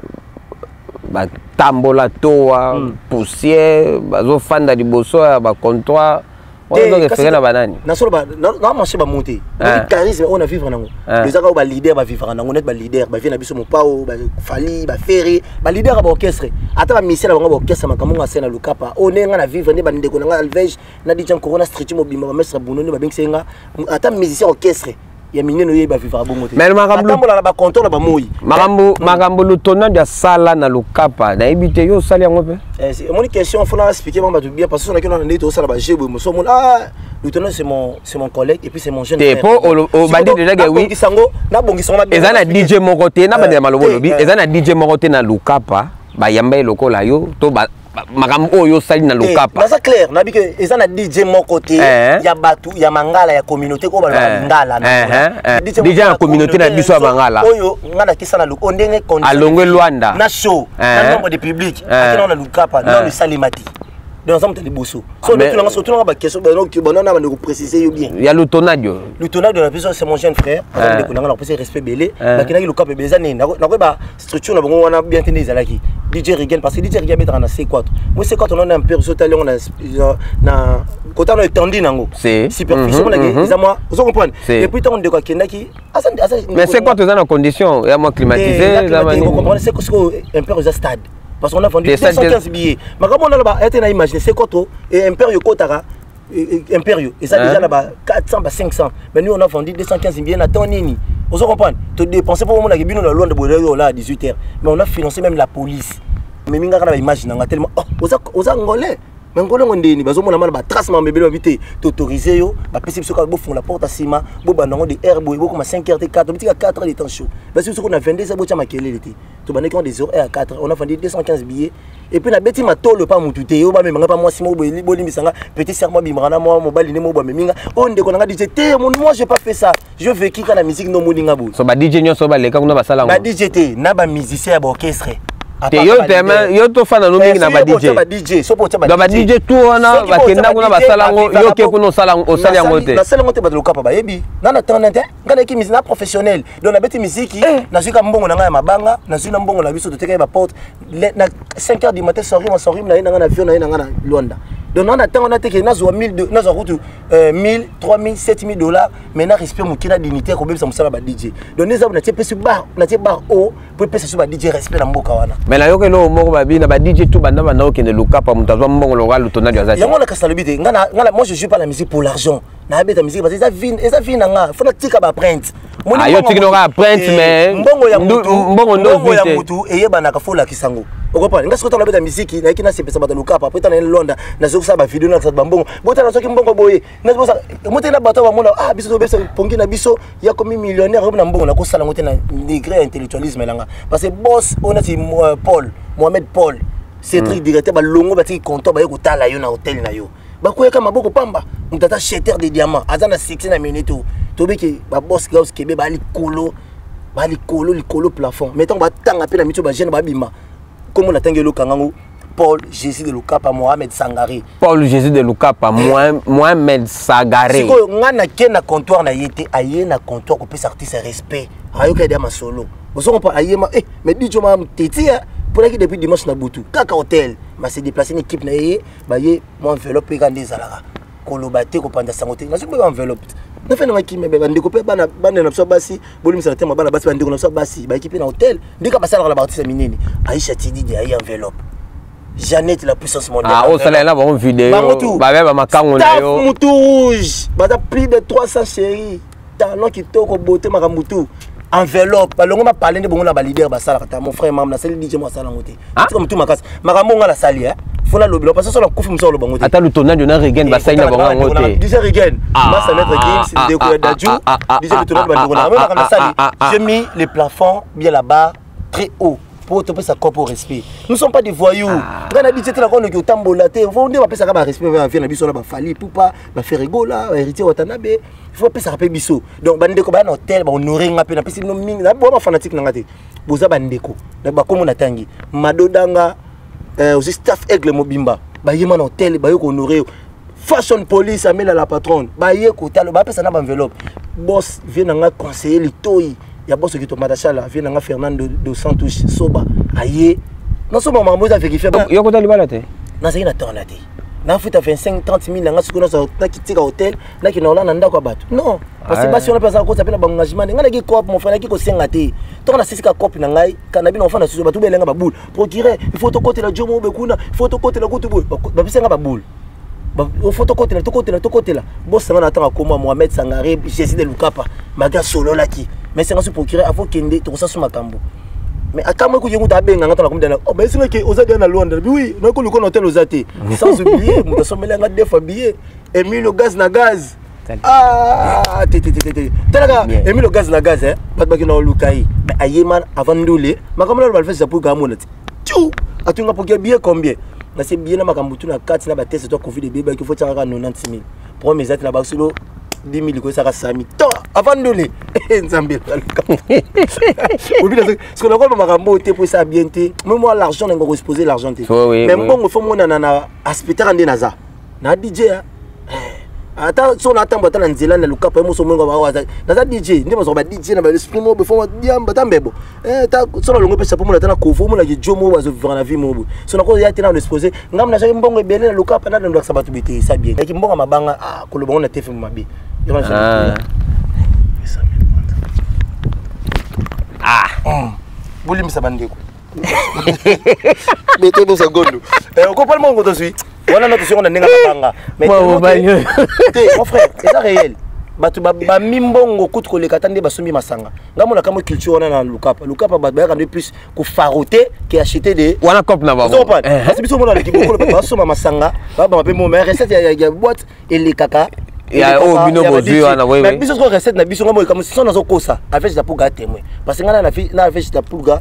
S1: batambola towa poussière, bazofanda liboso ya bacomptoir wana, ozorefere na banani?
S2: Nasoloba na marché bamo te, charisme oyo na vivre nango ezaka oyo baleader bavivaka nango, neti baleader bavie na biso Mopao, bafali, bafere, baleader ya baorchestre, ata bamusicien na bango baorchestre. Makambo ngo ase na Lukapa oyo ndenge nga na vivre nde bandeko na nga Alvege na DJ Corona street mobimba, bamaître Buno nde babengisi nga, ata musicien orchestre ya minene oyo bavivaka bongo te, batambola na bacomptoir na bamoi.
S1: Makambo, makambo Lutonadi asala na Lukapa, nayebi te, yo osali yango mpe?
S2: Omoni, question fona expliquer bango bato bien, parce que sonaki na ndenge tozosala baje boye, moso omoni, ah, Lutonadi, c'est mon collègue et puis c'est mon jeune
S1: frère. Te, po obandi déjà ke oui.
S2: Nabongisa nabongisa
S1: ngo. Eza na DJ moko te, nabandela maloba olobi, eza na DJ moko te na Lukapa bayamba ye lokola yo to makambo oyo osali na Lukapa.
S2: Naza clair, nayebi ke eza na DJ moko te ya bato ya mangala ya communauté oyo balobaka lingala.
S1: DJ ya communauté na biso ya mangala.
S2: Oyo nga nakisa na oyo ndenge
S1: alongwe Lwanda.
S2: Na show na nombre de public akena na Lukapa nano esalema te, donc aza moto ya liboso. So otunanga baquestion banana bande koprécise yo bien.
S1: Ya Lutonadio.
S2: Lutonadio na biso, c'est mon jeune frère, aza ndeko nanga, nakopesa respect ebele. Bakendaki Lukapa ebele, eza nini, nakoyeba structure na bango wana bien te nde ezalaki DJ Regan, parce que DJ Regan abetaka na C4, mo C4 nana impere, so otali yango na kota na étendue nango, superficie monaki eza mwa, ozo comprendre. Et puis ntango ndeko akendaki
S1: Mais C4 eza na condition ya mwa climatisé.
S2: Comprendre, c'est sikoyo impere eza stade, parce qu'on a vendu 215 billets. Makambo wana loba ete na imagine C4 et impere ekotaka imperio eza déjà na ba 400, ba 500, mais nous on a vendu 215 billets na temps nini, ozo comprendre? To dépenser po omonaki bino na Londres boye oyo là à 18 heures, mais on a financé même la police. Memi ngaka na baimage nanga tellement, oh, oza, oza ngolais, mais ngolo ngo ndeni bazomona mana batrace mama ebele, babi te, toautorise yo, bapesi biso kaka bofungola porte nsima, bobanda yango de heure boye, bokoma 5 heures te, 4, bitika 4 heures de temps chaud, basi biso na 22 heures botya makelele te. Tobandaki yango de 0 heure à 4, on a vendu 215 billets. Et puis nabeti matolo pa mutu te, oyo bamemanga pa mwasi moko boye, bolimbisanga, petit sœur mo abimaka na mwa mobali nde moko bameminga oyo ndeko nanga DJ te. Moi j'ai pas fait ça, je vécu ka na musique no moninga boye.
S1: So ba DJ nyonso baleka kuna basala
S2: yango? Ba DJ te, na bamusicien ya baorchestre.
S1: Te, yo teme yo tofanda no mingi na ba DJ.
S2: Ba DJ, so po
S1: ba donc ba DJ tout wana bakenda kuna basala yango, yo ke kuna osala, osali yango te?
S2: Nasala yango te, bato Lokapa bayebi nga na tanda te, nga nayeki musique na professionnel, donc nabeti musique, nazwi ka mbongo na ngai ya mabanga, nazwi na mbongo na biso totekaki baporte na 5 heures du matin, sorry ma sorry, na ye na ngai na avion na ye na ngai na Luanda. Donc na ntango nateke nazwa 1000, nazwa kutu 1000, 3000, 7000 dollars, mais na respect moke na dignité kobebisa mosala ba DJ. Donc nde eza natie pesi bar, natie bar o po epesa so ba DJ respect na mboka wana.
S1: Mais nayoka eloko moko, babi na ba DJ tout banda okende Lukapa, moto azwa mbongo lokola Lutonadi aza te.
S2: Yango nakasi nalobi te, nga moi je joue pas la musique pour l'argent. Nabeta musique parce que eza vie na nga, faut natika baempreinte.
S1: Ah, yo tiki noka empreinte, mais
S2: mbongo ya mutu,
S1: mbongo ndo
S2: mbongo ya mutu eyebanaka, faut olakisa yango. Okopana nga soki nabeta musique, nayaki nasepesa bato Lukapa. Après tana Londa, nazokosala bavideo, nakisa bambongo. Botala soki mbongo boye motei na bato bamona, ah, biso tobesa pongi na biso ya komi millionnaire oyo na mbongo. Nakosala yango te na degré ya intellectualisme elanga, parce que boss oyo nati Paul Mohamed, Paul Cédric, directeur, balongo batiki comptoir, baye kotala yo na hotel na yo, bakweyaka maboko pamba. Moto ata acheteur de diamant aza na succès na minute oyo, tobiki baboss Gaus Kebe, baa likolo, baa likolo, likolo plafond. Mais ntango batanga mpe na miti oyo, bajeune babima kombo natangi elokanga ngo Paul Jésus de Lukapa, Mohamed Sangare.
S1: Paul Jésus de Lukapa, Mohamed Sangare.
S2: Sikoyo nga nake na comptoir na ye te, aye na comptoir kopesa artiste respect, ayoki ade ya masolo. Ozocomprendre, ayema eh, mais dijo ma teti mponaki depuis dimanche na butu kaka hotel, ma se déplace na équipe na ye, baye mwa enveloppe eka nde ezalaka koloba te, kopanza sango te. Nazoki mpe enveloppe nafe nanga kimia. Bandeko mpe bana na biso basi, bolimisana te, bana basi, bandeko na biso basi bayeki mpe na hotel ndeka basalaka na baartiste minene. Aisha Tididi aye enveloppe, Jeannette la puissance mondiale.
S1: Ah, osalela bango video, babe bamakango na yo.
S2: Mutu rouge baza plus de 300 chéri, talon kitoko, beauté, makambo tu, enveloppe balongo bapale nde bongo na baleader basalaka ta. Mon frère, mam nasali DJ mo asala yango te. Tika motu makasi, makambo nga nasali fo nalobela, parce que so nakufi, mosu aloba ngo te.
S1: Ata Lutonado na Regen basali na bango yango te.
S2: DJ Regen, masa maître Gims, ndeko ya Dadju, DJ Lutonado, bandeko na makambo nasali, j'ai mis le plafond bien là-bas très haut po topesa corps au respect. Nous sommes pas des voyous. Ngai na biso te, nakonoki otambola te, fo nde bapesaka barespect bavie na biso na baFally Ipupa, baFerre Gola, baHéritier Watanabe, faut bapesaka mpe biso. Donc bandeko baya na hotel, bahonore nga mpe napesi bino mingi. Boa bafanatique na nga te, boza bandeko bakomo natangi Madodanga aussi, staff Aigle mobimba bayema na hotel, baye kohonore yo. Fashion Police, Amela la patronne, baye kotala, bapesa na baenveloppe. Boss vie na nga, conseiller litoi ya boss Okito Matachala, vie na nga Fernando dos Santos Soba aye nasomba makambo eza vérifie.
S1: Yo kota libala te?
S2: Nazalaki na temps na te, nafuta 25 30 000 nanga. Sikoyo nazwa nakitika hotel, nakende kolala na ndako ya bato? Non, parce que basi wana mpe azala kosa mpe na baengagement. Ngai naki coop, mon frère, naki kosenga te. Ntongo nasisika coop na ngai kana bino ofanda susu, bato belenga baboule, procureur, il faut tokotela jo mobe kuna, il faut tokotela kutu boye, bapesa nga baboule, faut tokotela, tokotela, tokotela. Bosanga na ntango akoma Mohamed Sangare, Jésus de Lukapa, malgré asololaki, mais senga so procureur avo kende, tokosa so makambo. Mais akamwe kuki kuta abenga nga tona komidana, oh, mais esengaki oza dia na Londres. Oui, nakoluka na hotel oza te. Sans oublier moto asombeli nga deux fois billet, Emilio Gaz na Gaz. Ah, te te te te, talaka Emilio Gaz na Gaz, bato bakenda koluka ye, mais ayema avant ndule makambo nalo balfesi apuka amona ti tu atunga poki billet combien. Nase billet na makambo tu na kati na bateste to Covid ebebaki, faut tiaka 90 000. Problème eza te, na basolo 10 000 koyesaka sami to avant ndule. Nzambe, parce que nakoloba makambo te po esa bien te. Mais moi, l'argent nango koexpose l'argent te, mais mbongo fo monana na aspectaka nde naza na DJ. Ata so natambola ata na nzela na Lukapa, ye moso mongo naza DJ nde bazwaka ba DJ na baesprit moko befo diamba ata mbebo. So nalongo mpe chapeau mona ata na kovo omonaki jo moko bazovivre na vie moko boye. So nakoya te na expose ngambo, nazwaki mbongo ebele na Lukapa, nalondakisa bato boye te, esa bien. Yaki mbongo ya mabanga, koloba ngo na tefe mabe. Bolimbisa bandeko, bete bosa gondo okopala mbongo tozwi wana na tozwi ngo na ndenge mabanga te. Mon frère, eza réel, bato bami mbongo kutu koleka ata nde basombi masanga. Nga mona kamwe culture wana na Lukapa. Lukapa bato bayaka nde plus kofarote ke acheter de
S1: wana cope na bango.
S2: Parce biso mona aleki bokolo, bato basomba masanga, babamba mpe mo, mais recette ya boîte elekaka.
S1: Ya oyo bino bozwi wana.
S2: Mais biso sikoyo recette na biso, nga moyeka mosusu nazokosa avec la Puga témoin, parce que nga na avec la Puga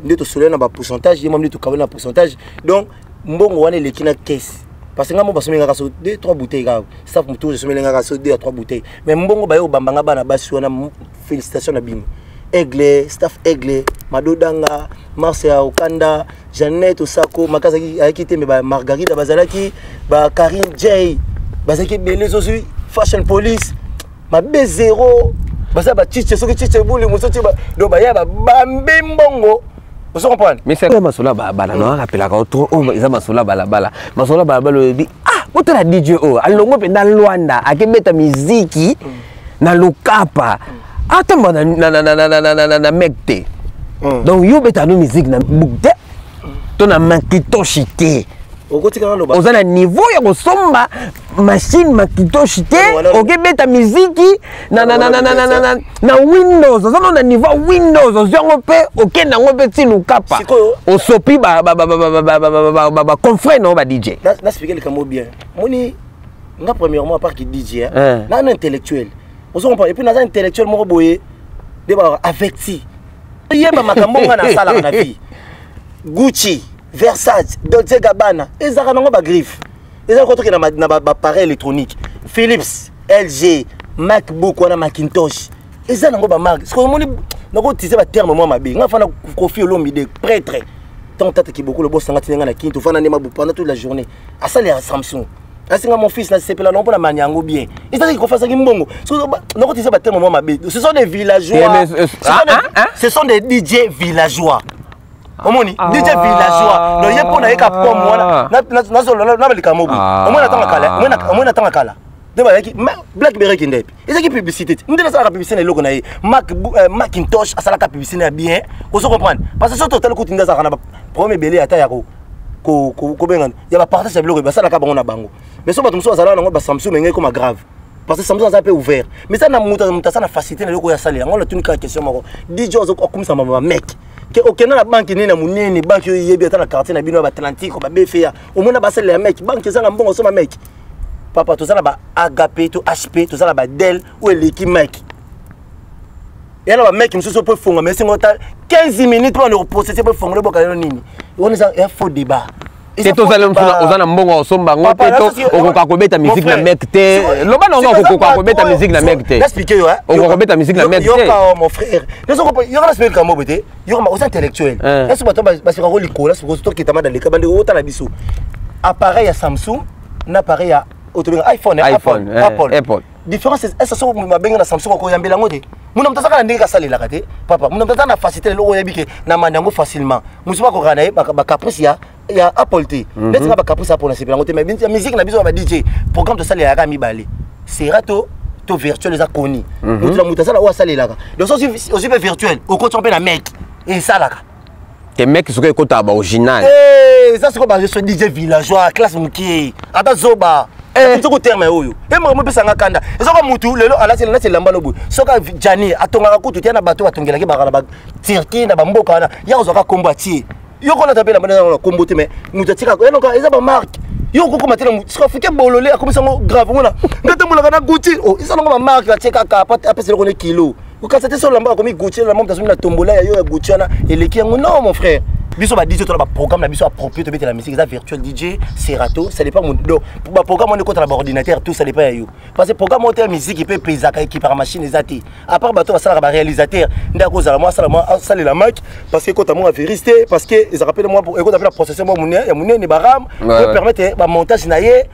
S2: nde tosololi na bapourcentage, ye mwa nde tokaboli na pourcentage. Donc mbongo wana eleki na caisse, parce que nga mo basomeli ngaka so 2 3 bouteilles kaka. Staff motu esomeli ngaka so 2 à 3 bouteilles, mais mbongo baye obambanga bana basi wana. Félicitation na bino, Aigle, staff Aigle, Madodanga, Mars ya Okanda, Jeannette Osako makasi ayaki te, mais bamargarida bazalaki, bakarine J bazalaki ebele, sosi Fashion Police mabe zéro, baza bachiche, soki chiche ebuli mosusu, donc baya babambi mbongo, ozo comprendre.
S1: Mais c'est masolo ya balabala na rappelaka trop oyo eza masolo ya balabala, masolo ya balabala oyebi. Ah, botala DJ oyo alongo mpenza Lwanda, akebeta miziki na Lukapa, atamba na mek te. Donc yo obeta no musique na book te to na Macintosh te.
S2: Okotika naloba.
S1: Oza na niveau ya kosomba machine Macintosh te, okebeta miziki na Windows. Oza nano na niveau ya Windows, ozwi yango mpe okende yango mpe ti lukapa, osopi baconfrère na yo ba DJ.
S2: Naexpliquer likambo bien. Moni nga, premièrement, à part ki DJ, na na intellectuel, ozo comprendre? Et puis naza intellectuel moko boye nde balaka averti, yeba makambo nga nasalaka na vie. Gucci, Versace, Dolce Gabbana ezalaka nango bagriffe, ezalaka kotoke na baappareil électronique, Philips, LG, MacBook wana, Macintosh, eza nango bamarque. Soki omoni nakotise baterme mwa mabe, nga fana Kofi Olomide, prêtre, ntango tata Kibokolo bosanga tina nga na kini, tofanda nde mabu pendant toute la journée, asalelaka Samsung. Asinga mon fils, nasepela nango mpona mani yango bien. Ezalaki Kofi azalaki mbongo. Nakotisa baterme mwa mabe, ce sont des villageois, ce sont des DJ villageois. Omoni, DJ villageois. Donc ye mpo na ye ka pomme wana, na likambo boye, omoni na ntango kala, omoni na ntango kala nde bazalaki Blackberry ekende epi ezalaki publicité te. Nde nasalaka publicité na eloko na ye, Macintosh asalaka publicité na bien. Ozo comprendre? Parce que soki totali kutu, nde azalaka na baproblème ebele, ata ya kobengana ya bapartage ya biloko basalaka bango na bango. Mais so bato mosusu bazalaka nango baSamsung, engei ekoma grave, parce que Samsung aza mpe ouvert. Mais eza na moto, moto aza na facilité na eloko oyo asalela yango. Natuni kaka question moko: DJ akumisa bamec ke okenda na banque nini na monene, banque oyo eyebi ata na quartier na bino ya baatlantique, baBFA, omona basalela ya Mac? Banque eza na mbongo osoma Mac? Papa, toza na ba HP to HP, toza na ba Dell oyo eleki Mac. Eya na bamec mosusu mpo efongama, esengo ata 15 minutes mpo na koprocesser mpo efongola eboka yo nini. Wana eza ya faux débat.
S1: Te, tozali oza na mbongo osomba yango te, to okoka kobeta musique na Mac te. Loba nango, okokoka kobeta musique na Mac te, okoka kobeta musique na Mac te.
S2: Yoka, mon frère, yoka, nasipeki kambo boye te. Yoka, oza intellectuel. Esi bato basekako likolo, toketama na leka bandeko otala biso appareil ya Samsung na appareil ya otobenga iPhone,
S1: iPhone,
S2: Apple.
S1: Apple.
S2: Différence ese so babenga na Samsung, okoyambela yango te. Muna moto azaka na ndenge kasalelaka te, papa. Muna moto aza na facilité, eloko oyebi ke na manda yango facilement. Mosusu bakokaka na ye bacaprice ya Apple te. Neti nga, bacaprice Apple nasepela yango te. Mais musique na biso ya ba DJ, programme tosalelaka mibale, Serato to virtuel, eza koni. Moto na moto asala oyo asalelaka. Donc so ozwi mpe virtuel, okoti mpe na Mac, esalaka.
S1: Te, Mac soki ekotaka baoriginal.
S2: Eza sikoyo baso DJ villageois, classe mokie, ata zoba soko terme oyo e makambo epesanga kanda. Ezaka mutu lelo alati nati elamba no boye, soki jani atongaka kutu te na bato batongelaki, baka na baturquie na bamboka wana, ya kozwaka kombo atie yo kolata mpe elamba na kombo te. Mais moto atikaka enoka eza bamarque, yo okokoma te na soki afuki bolole, akomisa yango grave. Ngona nde tambolaka na Gucci, eza nango bamarque atie kaka, apesa eloko ne kilo okasa te. So olamba akomi Gucci, elamba moto asomi na tombola ya yo ya Gucci wana eleki yango. Non, mon frère, biso ba DJ tona baprogramme na biso approprié tobetela musique, eza virtuel DJ, Serato, ça dépend. Donc baprogramme wana ekota na baordinateur, tout ça dépend ya yo, parce que programme oyo te ya musique mpe epezaka, ekipaka machine eza te, à part bato basalaka baréalisateur nde akozala mwa asala mwa asalela Mac, parce que ekota mwa virus te, parce que ezalaka mpe mwa ekota mpe na processeur mwa ya monene, baRAM permettre bamontage na ye,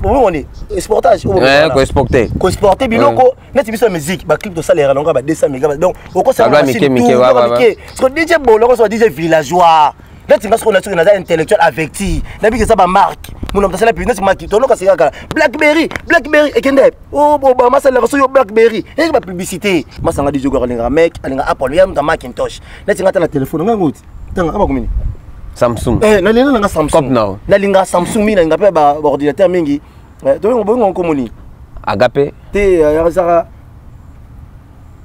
S2: oni exportage.
S1: Koexporter.
S2: Koexporter biloko neti biso ya musique, baclip tosalelaka nango ba 200 méga. Donc okosala machine tout mike. Parce que DJ boloko so DJ villageois neti nga, soki soki naza intellectuel averti, nabiki eza bamarque. Muna moto asala neti maki tonoka sika kala Blackberry, Blackberry ekende Obama asalelaka so yo Blackberry eki bapublicité masanga. DJ alingaka Mac, alingaka Apple, ya moto ya Macintosh. Neti nga ta na telefone nga ngoti tanga abakomini.
S1: Samsung.
S2: Nalinga nanga Samsung, nalingaka Samsung mingi, nalinga mpe baordinateur mingi. Tobengo boyengo nkomoni.
S1: Agape.
S2: Te, ezaka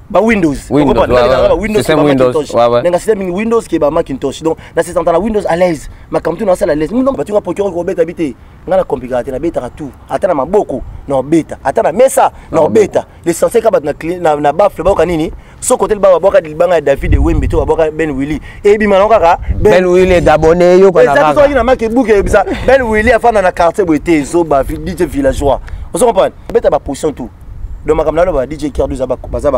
S2: ba Windows.
S1: Windows.
S2: Nanga système mingi Windows ke ba Macintosh. Donc na se senta na Windows à l'aise, makambo tu nasala à l'aise. Donc batinga procureur kobeta bi te, nga na compliqué te, nabetaka tout, ata na maboko na obeta, ata na mesa na obeta. L'essentiel ka bato na baffle bayoka nini. So kote libanga babwaka libanga ya David Ewembe to babwaka Ben Willy, ebima nango kaka.
S1: Ben Willy d'abonné yo.
S2: Eza soki na maki buke ebisa Ben Willy afanda na quartier boye te. Ezoba DJ villageois, ozo comprendre? Beta baposition tout. Donc makambo naloba, DJ Kerdu baza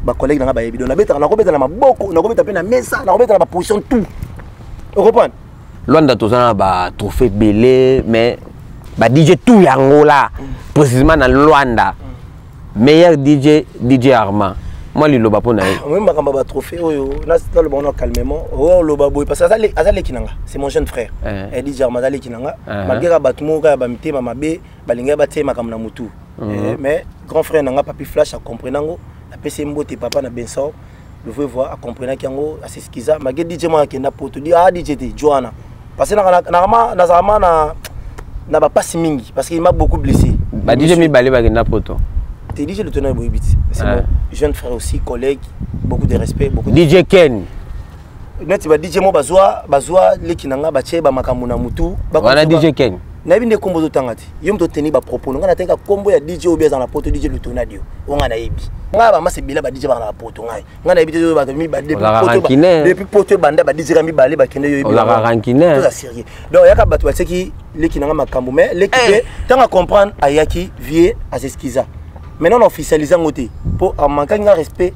S2: bacollègue nanga, bayebi. Donc nabetaka, nakobeta na maboko, nakobeta mpe na mesa, nakobeta na baposition tout, ocomprendre?
S1: Lwanda, toza na batrophée ebele, mais ba DJ tout yango la, précisément na Lwanda, meilleur DJ, DJ Armand, mwa liloba mpo na ye.
S2: Oyo makambo ya batrophée oyo, naloba wana calmement, oyo oloba boye, parce que aza leki na nga, c'est mon jeune frère. DJ Armand aza leki na nga, malgré kaka bato moko kaka bamitema mabe balingaki batie makambo na motu. Mais grand frère na nga Papi Flash acomprene yango, apesi ye mbote, papa na Bensor le vrai voix, acomprenaki yango, as'excusa malgré DJ moko akenda poto di ah DJ te jo wana. Parce que nazalama na bapasi mingi, parce qu'il m'a beaucoup blessé.
S1: Ba DJ mibale bakenda poto.
S2: Te, DJ le tonnerre boyebi ti, c'est mon jeune frère aussi, collègue, beaucoup de respect, beaucoup de
S1: DJ Ken.
S2: Neti ba DJ mo bazwa leki na nga, batie bamakambo na mutu.
S1: Wana DJ Ken.
S2: Nayebi nde kombo ozotanga te. Yo moto oteni bapropos no. Nga natenga kombo ya DJ oyo aza na poto, DJ Lutonadio. O nga nayebi nga bamasa ebele ba DJ baka na poto. Ngai nga nayebi te oyo bato mibale depuis poto ebanda, ba DJ ka mibale bakende. Yo
S1: ozalaka rancunier.
S2: Toza sérieux. Donc yaka bato batiaki leki na nga makambo, mais leki mpe ntango acomprendre, ayaki vie, as'excusa. Maintenant na officialise yango te mpo amankaki nga respect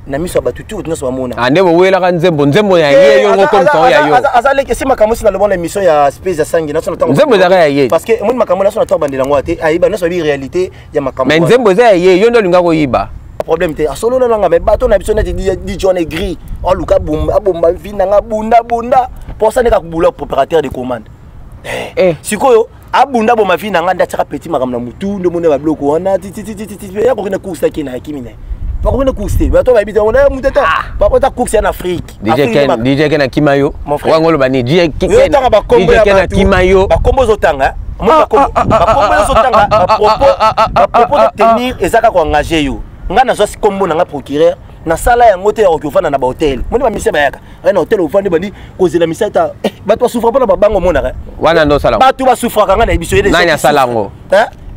S2: na miso ya bato tu nyonso bamona.
S1: Ah, nde bowelaka nzembo ya ye, yo ngo komisa oyo ya yo.
S2: Aza leki esi makambo esi naloba na émission ya space ya sangi naso na ntango.
S1: Nzembo ezalaka ya ye.
S2: Parce que omoni makambo naso na ntango bandela yango te, ayeba nyonso bayebi réalité ya makambo.
S1: Mais nzembo eza ya ye, yo nde olinga koyiba.
S2: Problème te, asolola nanga. Mais bato na biso neti di John Egri aluka abomba vi nanga, bunda bunda mposa ndeka kobula opérateur de commande. Sikoyo abunda boma vi na nga nde atiaka petit makambo na mutu, nde omoni babiloko wana tititititi. Ya kokende course, ake na yakimi na ye, bakokende course te. Bato bayebi te mutu ata bakota course ya na Afrique.
S1: DJ Ken akima yo. Wango oloba ni DJ
S2: Ken
S1: akima yo.
S2: Bakombo ozotanga, bakombo ozotanga, bapropos de tenir eza kaka koengage yo. Nga nazwa kombo na nga procureur, nasala yango te ya koki ofanda na bahotel. Moni bamisia bayaka aya na hotel, ofandi, bandi kozela misa ta. Bato basouffra mpona babango, omonaka.
S1: Wana nde osala.
S2: Bato basouffraka, nga na yebi so.
S1: Nani asala yango?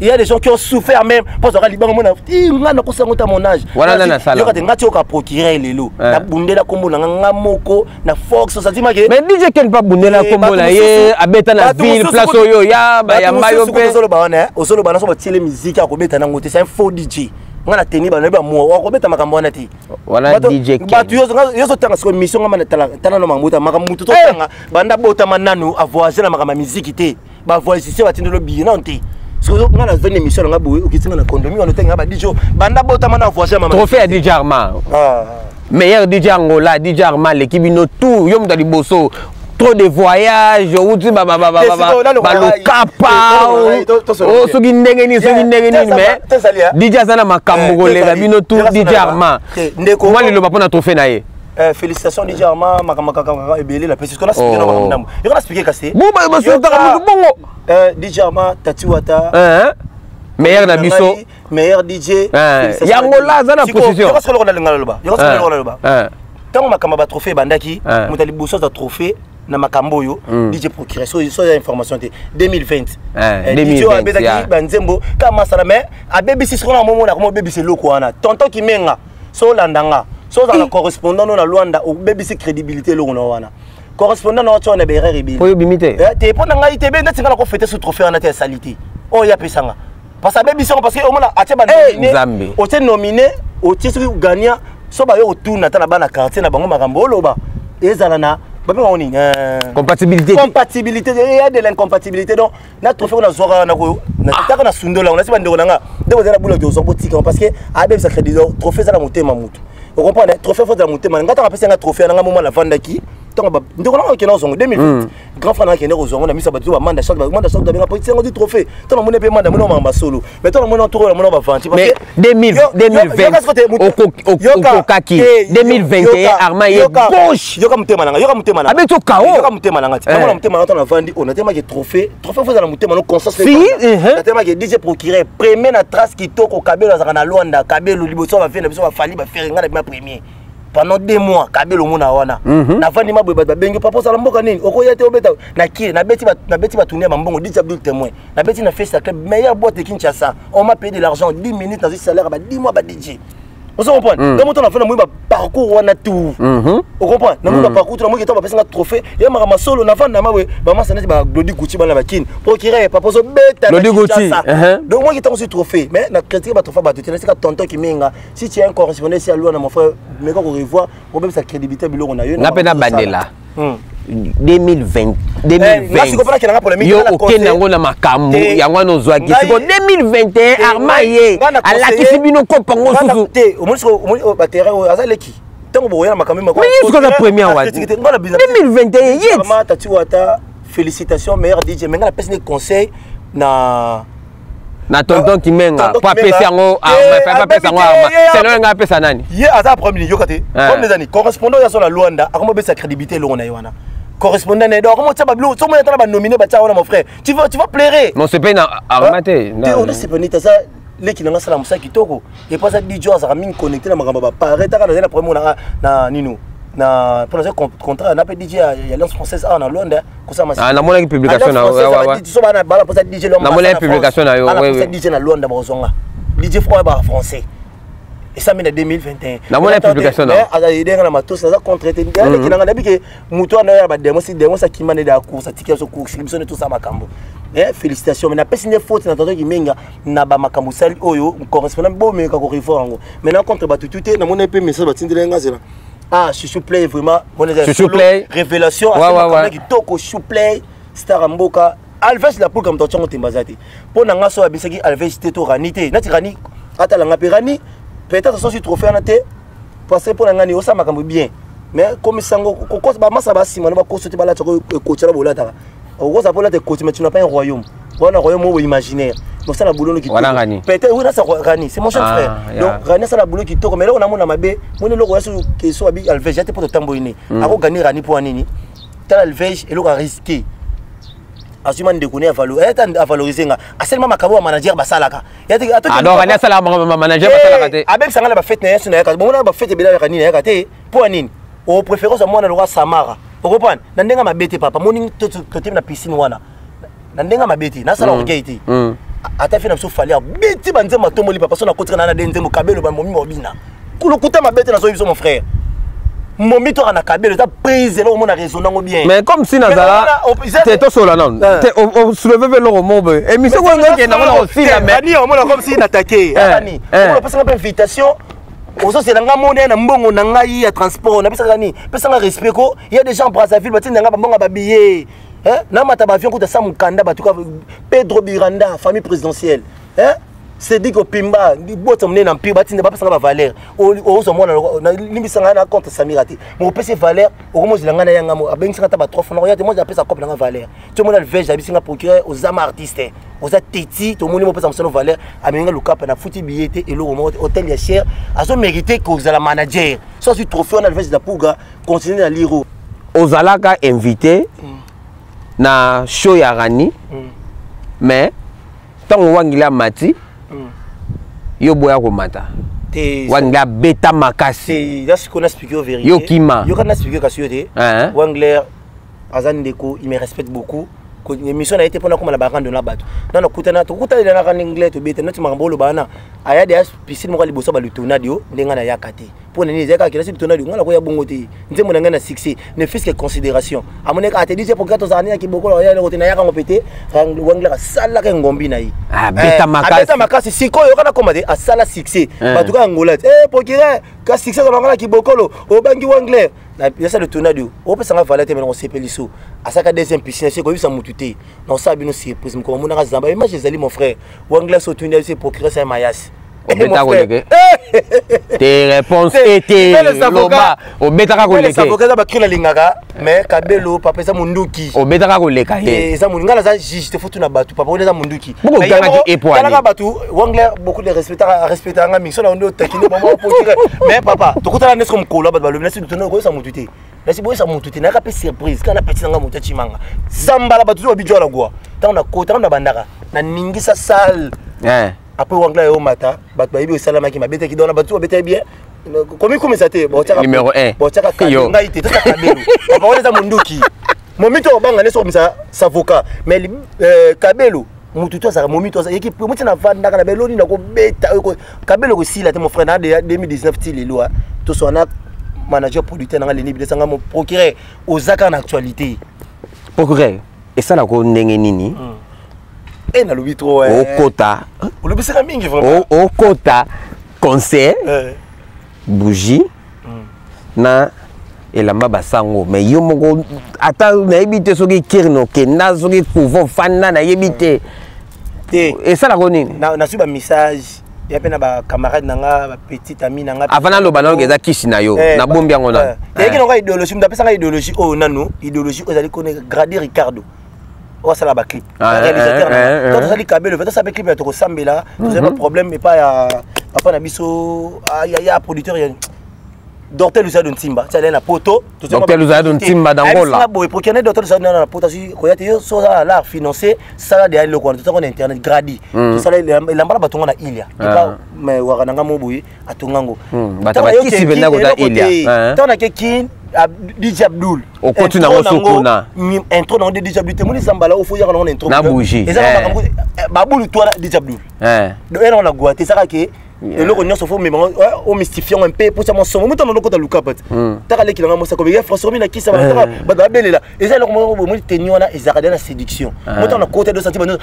S2: Il y a des gens qui ont souffert même mpo azwaka libango. Mona nga nakosa yango ta mon âge.
S1: Wana nani asala?
S2: Yoka te, nga ti oka procureur lelo, nabundela kombo na nga, nga moko na force osandimake.
S1: Mais DJ Ken pa bundela kombo na ye, abeta na ville, place oyo ya bayamba yo mpe.
S2: Ozoloba wana, ozoloba naso batiele musique akobeta nango te. C'est un faux DJ. Nga na teni bano yebi akobeta makambo wana te.
S1: Wana DJ Ken.
S2: Bato yozotanga sikoyo mission nga tala no makambo ta makambo mutu totanga banda botama nanu avoyage na makambo ya miziki te. Bavoyagiste batindelo biye nano te. Sikoyo nga nazoni émission nanga boye, okiti nga na condomi wana, otenga ba DJ banda botama na voyage.
S1: Mama, trophée ya DJ Arma, meilleur DJ Angola, DJ Arma aleki bino tout. Yo moto ya liboso, trop de voyage, outi balokapa, soki ndenge nini, soki ndenge nini, mais DJ aza na makambo koleka bino tout. DJ Arma, mwa liloba mpo na trophée na ye.
S2: Félicitations DJ Arma, makambo kaka ebele la pesi kona expliquer na makambo ndambo. Yo kona expliquer kasi.
S1: Bo ba basutaka mutu bongo.
S2: DJ Arma Tati Wata.
S1: Meilleur na biso.
S2: Meilleur DJ.
S1: Yango la aza na position.
S2: Yo kasi na linga loba. Yo kasi na loba. Tango makambo ba trophée bandaki, moto liboso za trophée na makambo oyo, DJ procureur, so ya information te, 2020 DJ oyo abetaki banzembo ka masala, mais abebisi sikoyo na momona akoma obebisa eloko wana. Tonton Kimenga, so olanda nga, so ozala correspondant no na Lwanda, obebisi crédibilité eloko na wana. Correspondant na watia wana baerreur ebele.
S1: Oyo obimi te.
S2: Te, mpo na ngai te, be neti nga na kofete su trophée wana te, esali te oyo apesanga, parce que abebisi yango, parce que omona atie
S1: banominé,
S2: otie nominé, otie soki gagnant, so bayo kotuna ata na bana quartier na bango, makambo oloba ezala na babenga ngo nini?
S1: Compatibilité.
S2: Compatibilité, il y a de l'incompatibilité. Donc na trophée ona zwaka wana koyo nataka na sundola yango, nasi bandeko na nga nde bozala na bula tozwa botika, parce que abebisa crédit. Donc trophée eza na motema mutu, ocomprendre? Trophée faut ezala motema. Nga ntango apesi nga trophée nanga, moma navandaki, ntango ndeko nanga okende kozwango 2020, grand frère nanga akende kozwango na miso ya bato, bamanda chante, bamanda chante, babenga po tiango di trophée. Ntango namoni mpe manda moni makambo solo, mais ntango namoni toko namoni bavanti.
S1: Mais 2020 okokaki, 2021 Arma ye gauche.
S2: Yoka motema nanga, yoka motema nanga.
S1: Abeti okao.
S2: Yoka motema nanga ti namona motema nanga. Ntango navandi oyo, natemaki trophée, trophée faut ezala motema no conscience. Natemaki DJ procureur premier na trace kitoko. Kabelo azalaka na Lwanda, Kabelo liboso bavie na biso, bafali bafere, ngai na bima premier pendant 2 mois. Kabelo omona wana navandi maboye, bato babengi: "Papa, osala mboka nini? Okoya te obeta na kire?" Nabeti batuni ya bambongo, DJ Abdul témoin. Nabeti na Festa Club, meilleure boîte de Kinshasa. On m'a payé de l'argent, 10 minutes, nazwi salaire ba 10 mois ba DJ. Ozo comprendre? Donc moto na fana moi ba parcours wana tout, o comprendre? Na moi ba parcours tout, na moi keto bapesa nga trophée ya makambo solo. Na fanda mawe bamasa neti ba Glody Gucci, bana bakini procureur, papa ozo beta.
S1: Glody Gucci.
S2: Donc moi keto sur trophée, mais na critique ba trophée bato te. Nasika tonton Kimenga, si tu es un correspondant ici à Luanda, mon frère, meka ko revoir, obebisa crédibilité biloko na yo.
S1: Nga mpe na bandela 2020, 2020 yo okende yango na makambo yango wana ozwaki. Siko 2021 Arma ye alakisi bino kopa ngo susu.
S2: Te, omoni baterrain oyo aza leki ntango bokoya na makambo.
S1: Mais ye sikoza premier wa 2021 ye.
S2: Tati Wata, félicitations, meilleur DJ. Mais nga napesi ne conseil na
S1: Na tonton Kimenga po apesi yango, apesa yango Arma. Selo nga apesa nani?
S2: Ye aza premier, yoka te, problème ezani correspondant oyo azo na Lwanda, akomobesa crédibilité eloko na ye wana. Correspondant na donc comment ba biloko so mona tala ba nominé ba tia wana, mon frère, tu vas pleurer.
S1: Non, c'est pas na arma te.
S2: Te, on c'est pas ça. Leki na nga asala mosala kitoko et puis aza DJ, azalaka mingi connecté na makambo bapare. Taka nazali na problème na nino na mpo nazali contrat na mpe DJ ya Alliance française awa na Londres kosala.
S1: Ah, namonaki publication na
S2: so bana bana mposa DJ.
S1: Namonaki publication na yo.
S2: Posa DJ na Londres, bakozwanga DJ froid ba français esami na 2021.
S1: Namoni publication na
S2: Aza edenga na matosi, naza contre te. Aleki nanga, nayebi ke moto wana oyo ya bademo si demo akima nde ya course, atiki biso course, biso nde tosala makambo. Félicitation, mais napesi nde faute na tonton Kimenga na bamakambo osali oyo. Correspondant, bomeka korevoir yango maintenant contre bato tu te. Namoni mpe message batindeli nga, zela. Ah, Chouchou Play, vraiment.
S1: Chouchou Play.
S2: Révélation. Kitoko, Chouchou Play, star ya mboka. Alves la Pulga, moto atiango temba aza te. Mpo na nga, so abisaki Alves te to Rani te, nati Rani atalanga mpe Rani peut-être soki trophée wana te, parce que mpo na nga ni osala makambo bien, mais komisango bamasa basima no bakoso te, balataka ekoti wana bolataka, okoza mpo olata ekoti, mais tu n'as pas un royaume wana, royaume oyo imaginaire. Osala boulot no kitoko. Peut-être oui, nasa Rani, c'est mon jeune frère. Donc Rani asala boulot kitoko, mais eloko namona mabe, moni eloko ya so abi Alves ya te, mpo totamboli ne akogani Rani mpo ya nini? Tala Alves, eloko arisqué, azwi ma ndeko ne avaloriser nga, asalima makambo ya manager basalaka.
S1: Donc Rani asalaka manager basalaka te?
S2: Abengisa nga na bafete na ye, so nayaka bomona bafete ebele ayaka nini, nayaka te. Mpo ya nini? Opréféré ozwa mwana lokwa Samara, okoprendre na ndenge mabe te. Papa, moni totemi na piscine wana na ndenge mabe te, nasala orgueil te. Ata fe na biso Fally abeti banzembo, atomboli papa, so nakotika na de nzembo kabelo, bamomi mobina lokuta mabe te. Nazoyi biso, mon frère, momi toka na kabelo eza prise, eloko mona raison nango bien.
S1: Mais comme si nazala te, tosola nano te, osoulever mpe eloko moko boye, émission oyo ngokenda ngo na kosila.
S2: Mais omona comme si natake ani, opesanga mpe invitation, ozozela nga mona na mbongo na ngai ya transport, napesaka nini? Pesanga respect ko. Ya des gens Brazzaville batinda nga bambongo ya babillet, namata baavion kuta sa mokanda. Bato Pedro Biranda, famille présidentielle, Cédric Opimba, bota monene na mpire, batinda bapesanga bavaleur. Ozwa mwana, limbisanga na contre Samira te, mo opesi valeur, okomozela ngai na yanga abengisanga ata ba trois fois, nakoya te. Moi apesa cope nanga valeur. Ti omona Alvege abisinga procureur, ozama artiste, oza teti, tomoni mopesa mosano valeur, amenga lukapa, nafuti billet te, eloko moko te, hôtel ya cher, azomérite kozala manager. So azwi trophée wana, Alvege la Puga, continue na liro.
S1: Ozalaka invité na show ya Rani, mais ntango Wangila amati, yo boya komata. Wangila abeta makasi. Yo kima.
S2: Yoka, na expliquer kasi yo te. Wangler aza ndeko, il me respecte beaucoup. Émission na ye te mpona koma na barando na bato na nakutana, tokutana na rando anglais, tobeta noti makambo oloba wana. Aya de piscine moko liboso balutonadi yo ndenge nayaka te. Mpo na nini? Ezalaki kaka kelasi lutonadi, nga nakoya bongo te. Nzembo na ngai na succès, ne fût que considération amoneka ate dise pourquoi tozala nini ya kibokolo ya eloko te, nayaka ngo pe te. Wangler asalaka engombi na ye.
S1: Abeta makasi.
S2: Abeta makasi. Sikoyo yoka, nakoma te, asala succès, bato kaka Ngola te. Procureur ka succès azalanga na kibokolo, obangi Wangler yasa lutonadi, opesanga valeur te. Mena kosepeli so asalaka deuxième piscine, se koyebisa mutu te, na osala bino surprise. Mokolo amonaka zamba, image ezali, mon frère. Wangler so otuni ye, procureur sa mayasi.
S1: Obeta koleke te, réponse ete loba obetaka koleke.
S2: Avocat eza bacri nalingaka, mais kabelo papa eza monduki.
S1: Obetaka koleka ye.
S2: Eza monduki, ngai naza juge te, fo tuna bato. Papa wana eza monduki.
S1: Bokotangaki epoalaka
S2: bato. Wangler, beaucoup de respect, respectaka nga mingi, so na nde otakini bango procureur. Mais papa, tokutana nde soko mokolo, bato balobi nasi tona koyesa motu te, nasi boyesa motu te, nayaka mpe surprise kaka na peti nanga motu acimanga zambala, bato so babijwala gwa. Ntango nakota, ntango na bandaka naningisa salle, après Wangla yo mata, bato bayebi esalamaki, mabetaki donc na bato babetaki bien, komikumisa te.
S1: Numéro 1.
S2: Botiaka ngai te, totiaka kabelo. Papa wana eza monduki, momito obanga nde sokomisa savoka, mais kabelo mutu to azalaka momito yeki moti navandaka na beloni na kobeta kabelo kosila te. Mon frère, na 2019 ti lelo toswana na manager producteur nanga Leni Bilesanga. Mo procureur oza kaka na actualité.
S1: Procureur, esalaka ndenge nini?
S2: E nalobi trop.
S1: Okota.
S2: Olobisaka mingi vraiment.
S1: Okota concert, bougie na elamba basango, mais yo moko ata nayebi te soki kirne okenda, soki couvent ofanda, nayebi te.
S2: Te.
S1: Esalaka nini?
S2: Nazwi bamessage ya mpe na bacamarade na nga, bapetit ami na nga.
S1: Avant naloba nano eza kisi na yo, nabombi yango nano.
S2: Eyaki nango idéologie, moto apesanga idéologie oyo nanu, idéologie oyo ezali kone Gradi Ricardo oyo asala baclip, réalisateur. To tozali kabelo, tosala mpe clip ya tokosambela, tozali baproblème epai ya papa na biso ya producteur ya Docteur Luzado Ntimba ti alai na poto.
S1: Docteur Luzado Ntimba d'Angola.
S2: Boye procureur docteur Luzado na poto azwi koya te, yo so oza l'art financier, sala de eloko wana, totako na internet gradi, tosala elamba na batonga na ilia epa waka na nga mo boye atonga ngo.
S1: Bato bakisi mpenza kota ilia.
S2: Ntango nake Kin, DJ Abdul.
S1: Okoti nango so kuna.
S2: Intro nango de DJ Abdul te, moni zambala ofo yaka nango na intro.
S1: Na bougie.
S2: Eza makambo babulu to wana DJ Abdul. Donc ena na gwa te, ezaka ke eloko nyonso fo mema omystifie yango mpe mposa mwa somo moto na lokota luka pati taka leki nanga mosako ya François mi na kisa taka bato babelela. Eza eloko moko boye, moni teni wana ezalaka de na séduction. Moto na kota do santi bano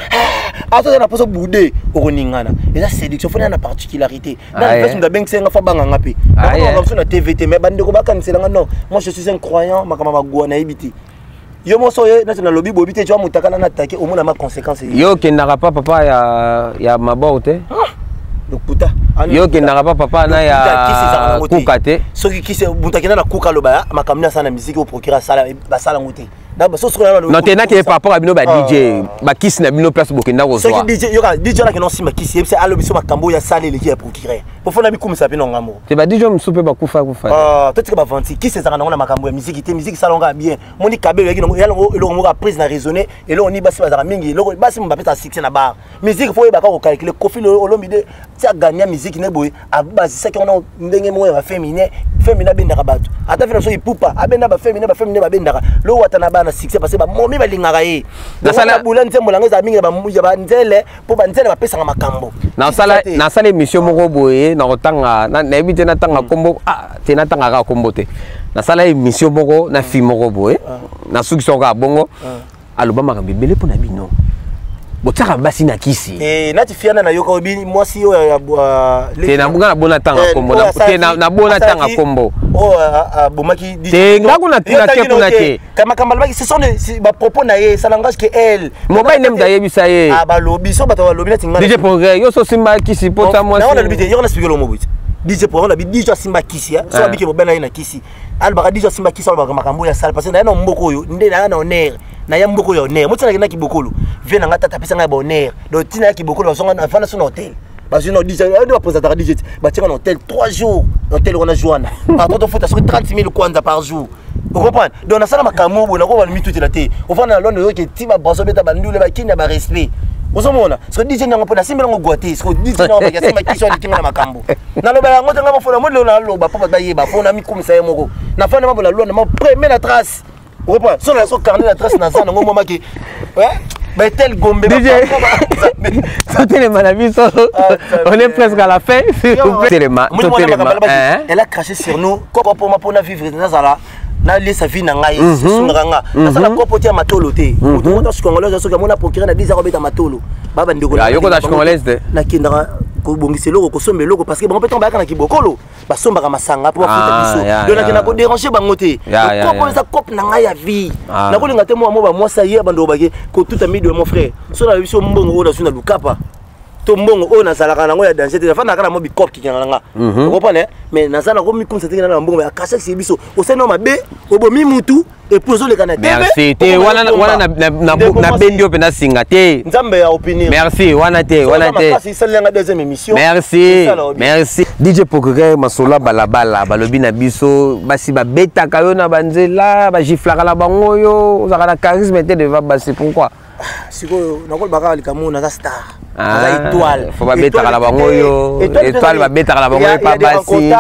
S2: atoza na poso bude okoningana, eza séduction. Fo na particularité na place moto abengisa nga, fo abanganga mpe nakoka biso na TV te, mais bandeko bakaniselanga. Non, moi je suis un croyant, makambo bagwa nayebi te. Yo moso oye nati nalobi boyebi te, twa motakala na atake, omona ma conséquence.
S1: Yo okendaka pa papa ya mabor te?
S2: Lokuta.
S1: Yo okendaka pa papa na ya kuka te?
S2: Soki kisi moto akenda na kuka, aloba makambo nini asala na misiki oyo procureur asala, basala yango te.
S1: Non te, nake par rapport à bino ba DJ, bakisi na bino, place bokenda kozwa.
S2: Soki DJ, yoka, DJ wana akenda osimba kisi, yebisa alobi so makambo oyo asala eleki ya procureur, po fona mikumisa mpe na nga moko.
S1: Te, ba DJ mosusu mpe bakufa kufa.
S2: Totika bavanti, kisi ezalaka nango na makambo ya misiki te. Misiki esala ngo bien, moni kabelo eyaki nango yango eloko moko aprise na raisonner, eloko nini basi bazalaka mingi, eloko basi mo bapesa succès na bar. Musique fo oyebaka kocalculer. Kofi Olomide ti aganya musique ne boye, abazisaki yango ndenge moko ya baféminin. Féminin abendaka bato, ata fena soki pupa abenda baféminin, baféminin babendaka lowata na bana succès parce que bamomi balingaka ye. Bula nzembo nango ezala mingi ya banzele, mpo banzele bapesaka makambo.
S1: Nasala émission moko boye, nakotanga, nayebi te natanga kombo te, natanga kaka kombo te. Nasala émission moko na fille moko boye, nasukisi kaka bongo, aloba makambo ebele mpo na bino botiaka basi na kisi.
S2: Nati fiana nayoka obi mwasi oyo.
S1: Te, nga nabona tanga kombo te, nabona tanga kombo.
S2: Oyo abomaki.
S1: Te, nga kuna tuna te, kuna te.
S2: Makambo alobaki, ce sont bapropos na ye, ça langage que elle.
S1: Mobali nde moto ayebisa ye.
S2: Balobi so bato balobi neti nga.
S1: DJ Progrès, yo so simba kisi po ta mwasi.
S2: Nalobi te, yo na expliquer lomo boye. DJ Progrès nabi DJ asimba kisi, so abiki mobali na ye na kisi, alobaka DJ asimba kisi, alobaka makambo oyo asala parce que na ye na mboka oyo nde na ye na honneur, na ya mboka oyo honneur moti nakendaki bokolo vie na nga, tata apesa ngai bahonneur. Donc ntina yaki bokolo, bazonga afanda so na hotel, bazwi na DJ nde baprésentaka DJ, batiaka na hotel 3 jours, hotel wana jour wana par tofuta soki 30 000 kwanza par jour, ocomprendre? Donc nasala makambo boye, nakoba mitutela te. Ofanda na Londres, oyoki ti babraso obeta bandule bakini ya barespect, ozomona soki DJ nango mpo nasimbi nango gwa te. Soki DJ nango asimba kisi aleki nga na makambo, naloba yango te. Nga mofona mo lelo naloba mpo bato bayeba, mpo namikumisa ye moko. Nafanda mabola lwanda ma premier na trace, okopa so na so carnet na trace naza nango mwamaki betel Gombe.
S1: DJ, totelema na biso, on est presque à la fin, s'il vous plaît, totelema, totelema.
S2: Elle a craché sur nous koko mpoma mpona vivre, nazala nalesa vie na ngai, esungaka nga. Nasala kopo te ya matolo te. Moto moko asu congolaise, soki amona procureur na 10 akobeta matolo ba bandeko.
S1: Yokota congolaise te.
S2: Nakendaka kobongisa eloko, kosomba eloko, parce que bango mpe ntango bayaka na kibokolo basombaka masanga mpo bafuta biso. Donc nakenda kodéranger bango te. Kopo eza cope na ngai ya vie, nakolinga te mwa mo bamwasi aye bandeko bake kotuta mido ya mon frère. So na biso mbongo oyo nazwi na lukapa to mbongo oyo nazalaka nango ya danger te, nafandaka na mo bikope kikanga na nga, okomprendre? Mais naza na komikumisa teke na mbongo ya kashakisi biso. Osali na mabe, obomi mutu, et puis ozoleka na
S1: Merci te, wana wana nabendi yo mpenza singa te.
S2: Nzambe ya opinion.
S1: Merci, wana te, wana te.
S2: Esalelanga deuxième émission.
S1: Merci, merci DJ Procureur. Masolo balabala, balobi na biso basi babetaka yo na banzela, bagiflaka na bango, oyo ozalaka na charisme te devant basi, pourquoi?
S2: Sikoyo nakoloba kaka likambo, naza star, naza étoile.
S1: Fo babetaka na bango oyo étoile, babetaka na bango epa basi.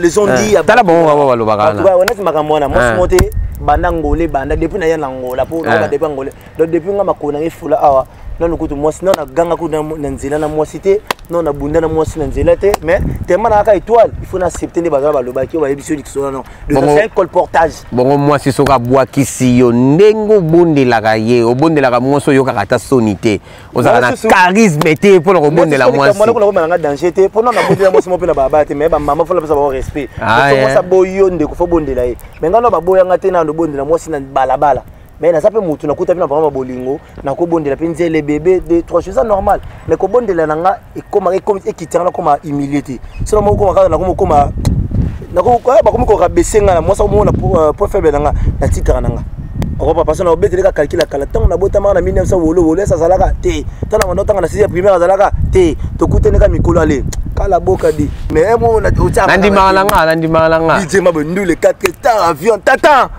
S2: Les on dit.
S1: Tala bango bango balobaka
S2: wana. Nati makambo wana mwasi mo te, banda ngole, banda depuis naya na Ngola, po depuis Ngola. Donc depuis nga makolo nanga efula awa, nano kutu mwasi nano naganga kutu na nzela na mwasi te, nano nabunda na mwasi na nzela te. Mais tellement nayaka étoile, il faut na accepter nde bazala balobaki oyo bayebi so likiso wana. Donc c'est un colportage.
S1: Bongo mwasi soki abwakisi yo, ndenge obondelaka ye, obondelaka mwasi, oyokaka ata soni te, ozalaka na charisme te mpona kobondela mwasi?
S2: Mwana nanga danger te, mpona nabondela mwasi mo mpe na babaya te, mais bamama fo napesa bango respect. Mwasi aboyi yo, ndeko, fo bondela ye. Mais ngai no baboyanga te, nano bondela mwasi na balabala, mais naza mpe motu, nakuta mpe na vraiment bolingo, nakobondela mpe nzele bébé de trois choses, eza normal. Mais kobondela na nga ekoma ekitanga, nakoma humilie te. So na moko kaka nakoma okoma bakomi korabese nga na mwasi, akomona point faible na nga, natikaka na nga okopa, parce na obeteli kaka calcul ya kala. Ntango nabotamaka na 1900 wolo wolo esi azalaka te, ntango na banda otanga na sixième primaire azalaka te, tokutani kaka mikolo ale. Kala boka di. Mais mo na
S1: otia. Nandimaka na nga, nandimaka na nga.
S2: DJ Mabo ndule 4 temps avion tata.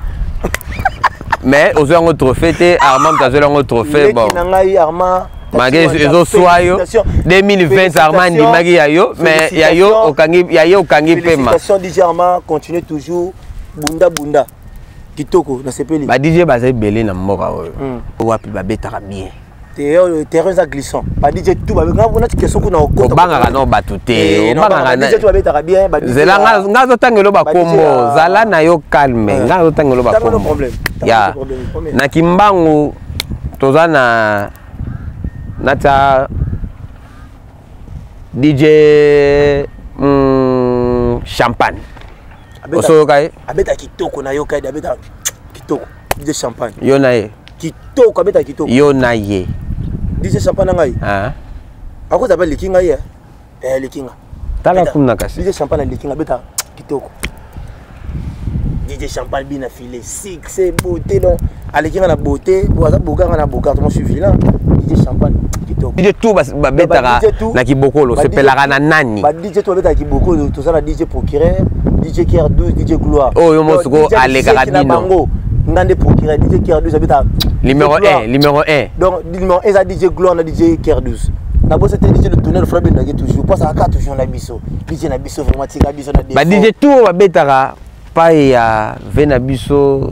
S1: Mais ozwi yango trophée te, Armand moto azweli yango trophée bon.
S2: Leki na ngai Armand.
S1: Malgré ezoswa yo 2020 Armand andimaki ya yo mais ya yo okangi ya ye okangi pema.
S2: Félicitations DJ Armand, continue toujours bunda bunda. Kitoko nasepeli.
S1: Ba DJ baza ebele na mboka oyo. Wapi babetaka bien.
S2: Terrain eza glissant, ba DJ tout ba nga nati question kuna
S1: okota. Obangaka no bato te, obangaka
S2: na DJ tout babetaka bien ba
S1: DJ. Zela nga azotangela bakombo, zala na yo calme, nga azotangela bakombo. Ya na Kimbangu toza na natia DJ Champagne. Osoyoka ye?
S2: Abeta kitoko na yoka ye, abeta kitoko DJ Champagne.
S1: Yo na ye?
S2: Kitoko, abeta kitoko.
S1: Yo na ye?
S2: DJ Champagne na ngai.
S1: Ah.
S2: Akoza ba leki ngai eh leki nga.
S1: Tala kuna kasi.
S2: DJ Champagne aleki nga, abeta kitoko. DJ Champagne bina filet, succès, beauté donc aleki nga na beauté, bo aza boga nga na boga, moi je suis vilain. DJ Champagne kitoko.
S1: DJ tout babetaka na kibokolo, sepelaka na nani?
S2: Ba DJ tout babetaka kibokolo, toza na DJ Procureur, DJ KR12, DJ Gloire.
S1: Oh yo mosiko alekaka bino.
S2: Bango nga nde procureur DJ KR12 abeta
S1: numéro 1, numéro 1.
S2: Donc numéro 1 eza DJ Gloire na DJ KR12. Na bosa te DJ le tonnerre Frabi ndaki toujours, parce aka toujours na biso. DJ na biso vraiment tika biso na
S1: Ba DJ tout babetaka pai ya ve na biso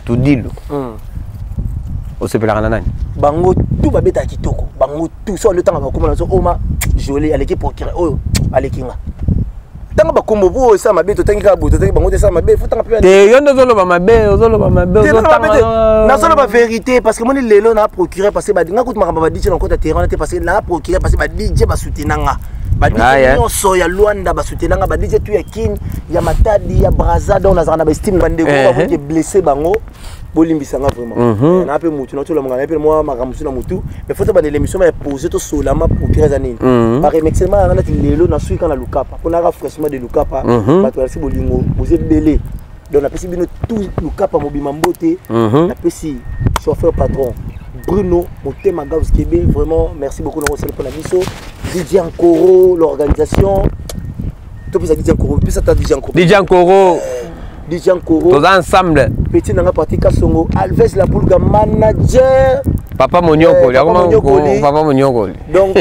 S1: tudilu. Osepelaka na nani?
S2: Bango tout babetaka kitoko, bango tout so ndo tanga bakoma na so oma joli aleki procureur oyo aleki nga. Tanga bakombo bo esa mabe totangi kaka boye, totangi bango te esa mabe, faut tanga pe.
S1: Te yo nde ozoloba mabe, ozoloba mabe,
S2: ozotanga. Nazoloba vérité parce que moni lelo na procureur parce que ba nga kutu makambo ba DJ na kota terrain te parce que na procureur parce que ba DJ ba soutenir nga. Ba DJ nyonso ya Luanda ba soutenir nga, ba DJ tout ya Kin, ya Matadi, ya Brazza, donc nazala na ba estime bandeko ba boke blessé bango. Bolimbisa nga vraiment. Na pe mutu na tola ngana pe moi makambo na mutu, mais faut ba l'émission ma poser to solama procureur za nini. Par remerciement nga nati lelo na suika na Lukapa. Pona rafraîchissement de Lukapa, bato ba bolingo, boze belé. Donc na pesi bino tout Lukapa mobima mbote, na pesi chauffeur patron Bruno Motema Gauss Kebe, vraiment merci beaucoup na rosel pona biso. DJ Ankoro l'organisation. To pesa DJ Ankoro, pesa ta DJ Ankoro.
S1: DJ Ankoro.
S2: DJ Ankoro.
S1: Tous ensemble.
S2: Petit nanga parti Kasongo, Alves la Pulga manager.
S1: Papa Monyokoli, Papa Monyokoli.
S2: Donc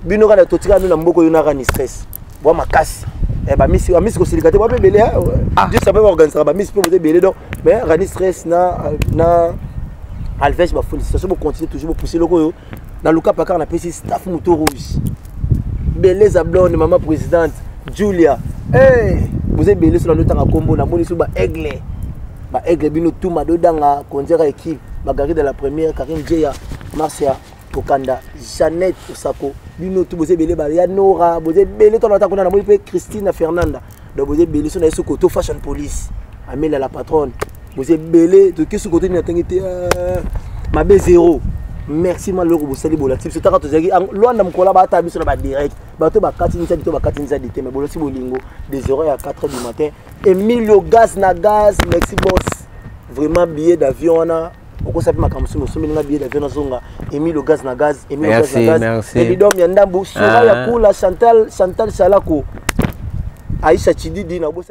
S2: bino kana totika na mboko yo na ni stress. Bo makasi. Eh ba misi, ba misi ko silikate, ba belé. Dieu savait organiser ba misi pe belé donc mais rani stress na na Alves ba félicitation pour continuer toujours pour pousser loko yo. Na Luka Pakar na pesi staff moto rouge. Belé Zablon maman présidente Julia. Eh vous êtes belé sur la nota kombo na moni ba aigle. Ba aigle bino tout madodanga konzera équipe Bagari de la première Karim Djeya Marcia Okanda Jeannette Osako bino tout vous êtes belé ba ya Nora vous êtes belé to na kona na moni pe Christina Fernanda donc vous êtes belé sur na soko to fashion police Amelia la patronne vous êtes belé to kesu côté ni atangité mabe zéro. Merci malheureux bosali bolati biso taka tozaki Luanda mkola ba ta biso na ba direct bato ba kati nza to ba kati nza dite mais bolati bolingo de 0 à 4 du matin. Emilio gaz na gaz, merci boss. Vraiment billet d'avion wana okosa pe makambo somo somo nga billet d'avion na zonga. Emilio gaz na gaz, Emilio gaz na gaz.
S1: Merci.
S2: Elidom ya ndambu, Soraya Kula, Chantal, Chantal Salako. Aisha Chididi na bosa.